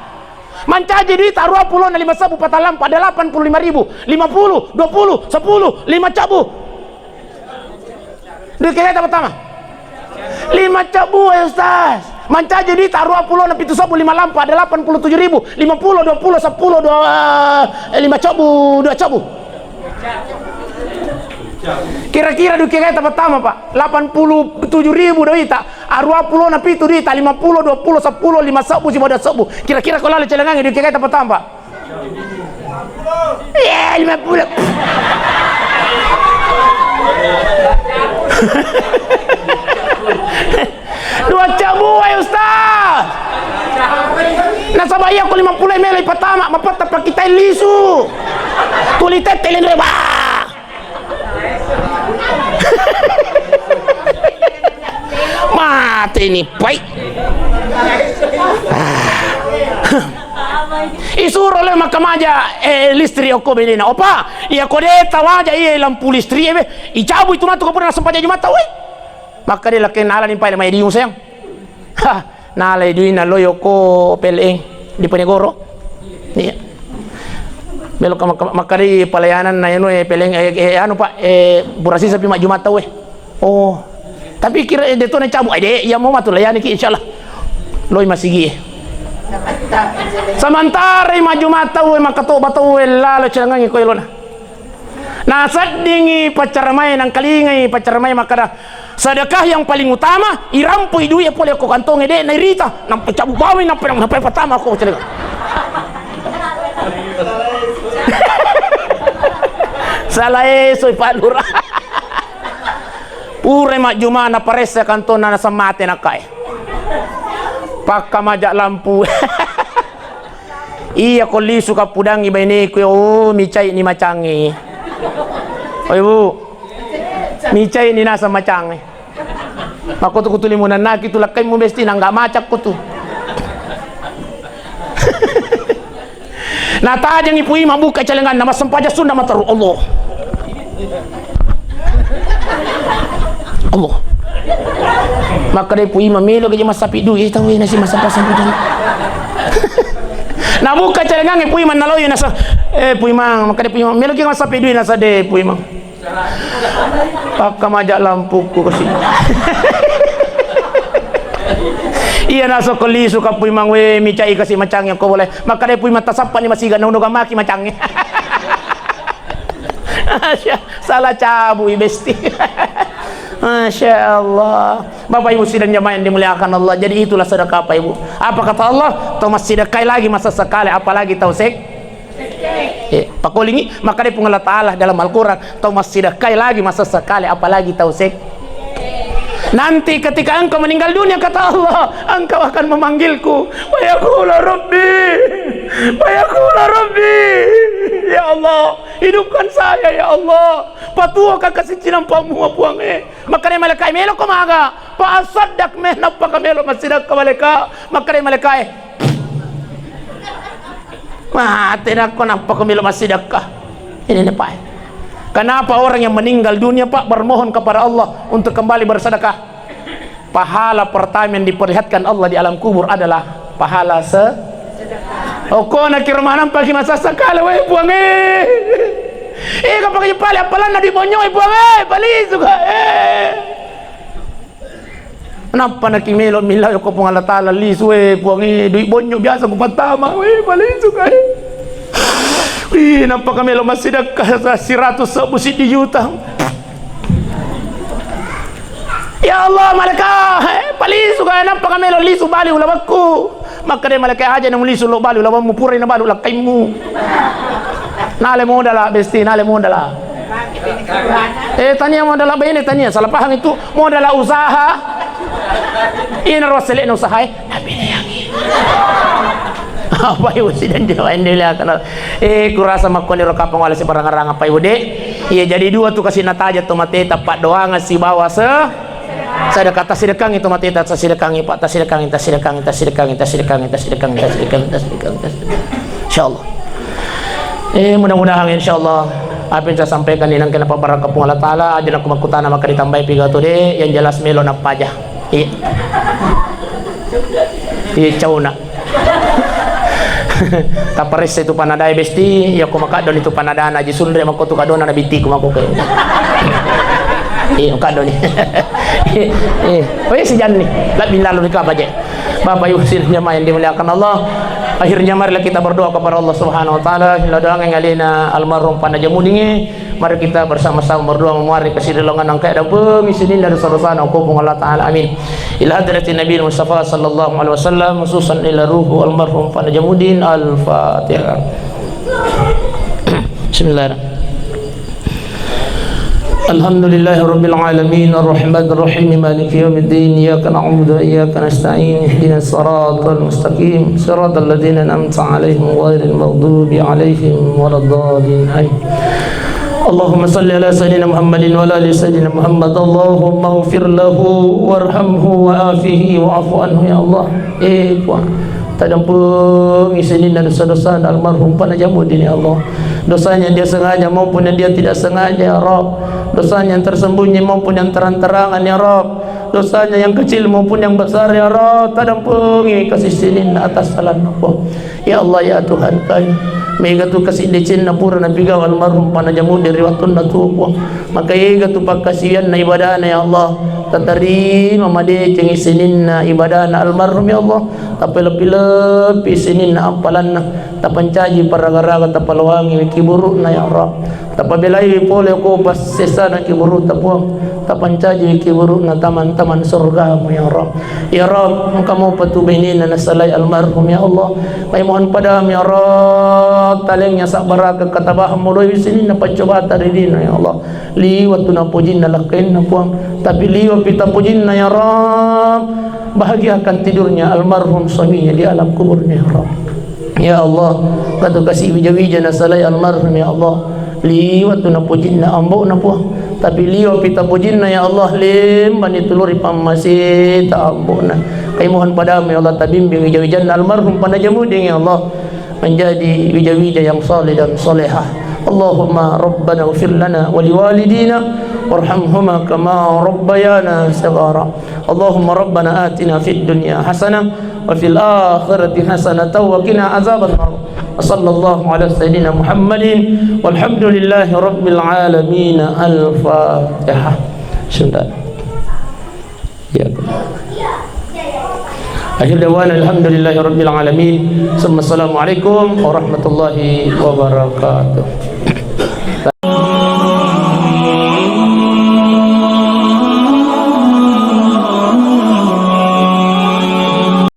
Mancaji duita arua pulo na lima sabbu patang lampa, delapan puluh lima ribu, lima pulo, dua pulo, seppulo, lima cabbu. Duit kegeta pertama. Lima cabbu ya Ustaz. Mancaji duita arua pulo na pitu sabbu lima lampa, delapan puluh tujuh ribu, lima pulo, dua pulo, seppulo, dua, eh, lima cabbu, dua cabbu. Kira-kira duit kegeta pertama, Pak, delapan puluh tujuh ribu duita, arua pulo na pitu duita, lima pulo, dua pulo, seppulo, lima sabbu sibawa dua sabbu. Kira-kira ko lalo celengangnge duit kegeta pertama, Pak? Iya, lima pulo. lisu. Tuli tette lenre, bah. Mateni pai. Ah. Isuro le makkamaja, eh, listrik okko benena. Opa, iya ko de tawaja iya lampu listrik e be, icabu itu matu ko pura nasempaja Jumatta, woi. Makkeda lakkainna, "Alani pai le mai diung, sayang." Ha, nalai duina lo yoko P L N di Penegoro. Iya. Melo ka makka-, makkeda pelayanan na anu, eh, P L N, eh, eh, anu, Pak, eh, pura sisa pi majjumatta we. Oh. Tapi kira, eh, deto na cabu, eh, de, iya mau matu layani ki, insyaallah. Loi masigi, eh. Samantara majjumatta we, makkatoba tau we lalo celengangi ko elona. Naseddingi paccaramae, nangkalingai paccaramae makkeda, "Sedekah yang paling utama, irampoi duit pole ko kantonge de nairita, nampa cabu bawang, nampa, nampa pertama ko celenga." Salah esoi Pak Lurah. Pura majjuma naparessa kantonna nasemmate nakkae. Pakka maja lampu. Iya ko lisu kappudangi baineku, oh, micai ni macangi. Oi, Bu. Micai ni naseng macangi. Makko tu kutuli munannaki tu lakkaimmu besti nangga macak ko tu. Natajengi Pui mabbuka celenganna, massempajang sunna mataru, Allah. Allah. Makkeda Pui mamelo gaji massapi dui, eh, tau nasi massapa sampajang. Nabuka celengange Pui mannaloi nasa, eh, Pui Mang, makkeda Pui Mang, melo ki massapi dui nasa de Pui Mang. Pakka maja lampukku kasi. Iya nasokko lisu ka Pui Mang we micai kasi macangi ko boleh. Makkeda Pui Mang tasappa ni masiga na uno gamaki macangi. Masya, salah cabui besti. Masya Allah. Bapak Ibu sidang jamaah yang dimuliakan Allah. Jadi itulah sedekah Pak Ibu. Apa kata Allah? Tau massidekkai lagi masa sekali, apalagi tau sek Eh, pakolingi, makkeda Puang Allah Ta'ala dalam Al-Quran, tau massidekkai lagi masa sekali, apalagi tau sek. Nanti ketika engkau meninggal dunia, kata Allah, engkau akan memanggilku. Fayaqulu Rabbi, fayaqulu Rabbi. Ya Allah, hidupkan saya, ya Allah. Patuoka kasi cinampa mua, Puang, eh. Makkeda malaikat, melo ko maga? Fa asaddaq meh, nappa ka melo massidekka, malaikat. Makkeda malaikat, eh. Mate nakko nappa ko melo massidekka. Ini nih, Pak. Kenapa orang yang meninggal dunia, Pak, bermohon kepada Allah untuk kembali bersedekah? Pahala pertama yang diperlihatkan Allah di alam kubur adalah pahala se-, okko na kiro manampa ki masassa kale, weh, Puang, eh. Eh, kapang pale apalanna di bonyo, eh, Puang, eh, palisu ka, eh. Nappa naki melo millau ko Puang Allah Ta'ala lisu, eh, Puang, eh, duit bonyo biasa ku pattama, eh, palisu ka, eh. Wih, nappa ka melo massidekka sa-, siratus sebbu siddi juta. Ya Allah, malaikat, eh, palisu ka, eh, nappa ka melo lisu bali ulawakku. Makkeda malaikat, aja na mulisu lo balu lawammu, purai na balu lakkaimmu. Nale modala, besti, nale modala. Eh, tania modala baine, tania, salah paham itu. Modala usaha. Ina ro selekna usaha, eh. Tapi yangi. Apa ibu sidang jawa ini lihat. Eh, kurasa makkoni ro kapang wala siparang-arang apa ibu, Dek? Iya, jadi dua tu kasi nataja tu mate, tapak doangan sibawa se- Sedekah, tassidekangi tu mateta, tassidekangi, Pak, tassidekangi, tassidekangi, tassidekangi. Insyaallah. Eh, mudah-mudahan insyaallah apa yang saya sampaikan ini nangkena pabarakka Puang Allah Ta'ala, aja nakku makkutana maka ditambahi piga tu de, yang jelas melo nappaja. Iya. Iya, cauna. Taparessa itu panadae besti, iya ko makaddoni tu panadana Aji Sunre, mako tu kadona na bitiku mako ke. Iya, kaddoni. Eh, oh iya, si Janni. Labbi lalu nikah apa je? Bapak Ibu sidang jamaah yang dimuliakan Allah, akhirnya marilah kita berdoa kepada Allah Subhanahu wa Ta'ala. Ila doangan alena almarhum Pana Jamudinge. Mari kita bersama-sama berdoa memuari kasirilongan angkai dapengi sininna dosa-dosana, ko Puang Allah Ta'ala. Amin. Ila hadratin Nabi Mustafa sallallahu alaihi wasallam, khususan ila ruhu almarhum Pana Jamudin. Al-Fatihah. Bismillahirrahmanirrahim. الحمد لله رب العالمين، الرحمن الرحيم، مالك يوم الدين، إياك نعبد وإياك نستعين، اهدنا الصراط المستقيم، صراط الذين أنعمت عليهم غير المغضوب عليهم ولا الضالين. آمين. اللهم صل على سيدنا محمد وعلى آل سيدنا محمد. اللهم اغفر له وارحمه وعافه واعف عنه يا الله. Eh, Puang, tadampengi sininna dosa-dosana almarhum Panaja Mudin, ya Allah. Dosanya dia sengaja maupun yang dia tidak sengaja, ya Rabb. Dosanya yang tersembunyi maupun yang terang-terangan, ya Rabb. Dosanya yang kecil maupun yang besar, ya Rabb. Tadampengi kasih sininna atas salanna, Puang. Ya Allah, ya Tuhan kami, mega tu kasi decenna pura napigau almarhum Panaja Mudin ri wattunna tuo, Puang. Maka ega tu pakkasiwianna ibadana, ya Allah. Tatarima madecengi sininna ibadana almarhum, ya Allah. Tapalepi-lepi sininna ampalanna. Tapancaji paraga-raga, tapaloangi kiburu'na, ya Rabb. Tapabelaiwi pole ko passessana kiburu'ta, Puang. Tapancaji kiburu'na taman-taman surgamu, ya Rabb. Ya Rabb, engka mopa tu bainena nasalai almarhum, ya Allah. Mai mohon padamu, ya Rabb, talengnya sabbaraka katabahang moloi sininna paccobata ri lino, ya Allah. Liwa tu napojinna lakkainna, Puang. Tapi liwa pi tapojinna, ya Rabb. Bahagiakan tidurnya almarhum suaminya di alam kuburnya, ya Rabb. Ya Allah, engka tu kasi wija-wija nasalai almarhum, ya Allah. Liwa tu napojinna ambo'na, Puang. Tapi liwa pi tapojinna, ya Allah, lembani tuluri pammaseta ambo'na. Kami mohon padamu, ya Allah, tabimbing wija-wijanna almarhum Panaja Mudin, ya Allah, menjadi wija-wija yang saleh dan salehah. Allahumma rabbana ighfir lana wa liwalidina warhamhuma kama rabbayana shighara. Allahumma rabbana atina fid dunya hasanah wa fil akhirati hasanatan wa qina azabannar. Wa sallallahu ala sayyidina Muhammadin walhamdulillahi rabbil alamin. Al-Fatihah. Bismillah. Ya. Akhir da'wana alhamdulillahi rabbil alamin. Summa assalamualaikum warahmatullahi wabarakatuh.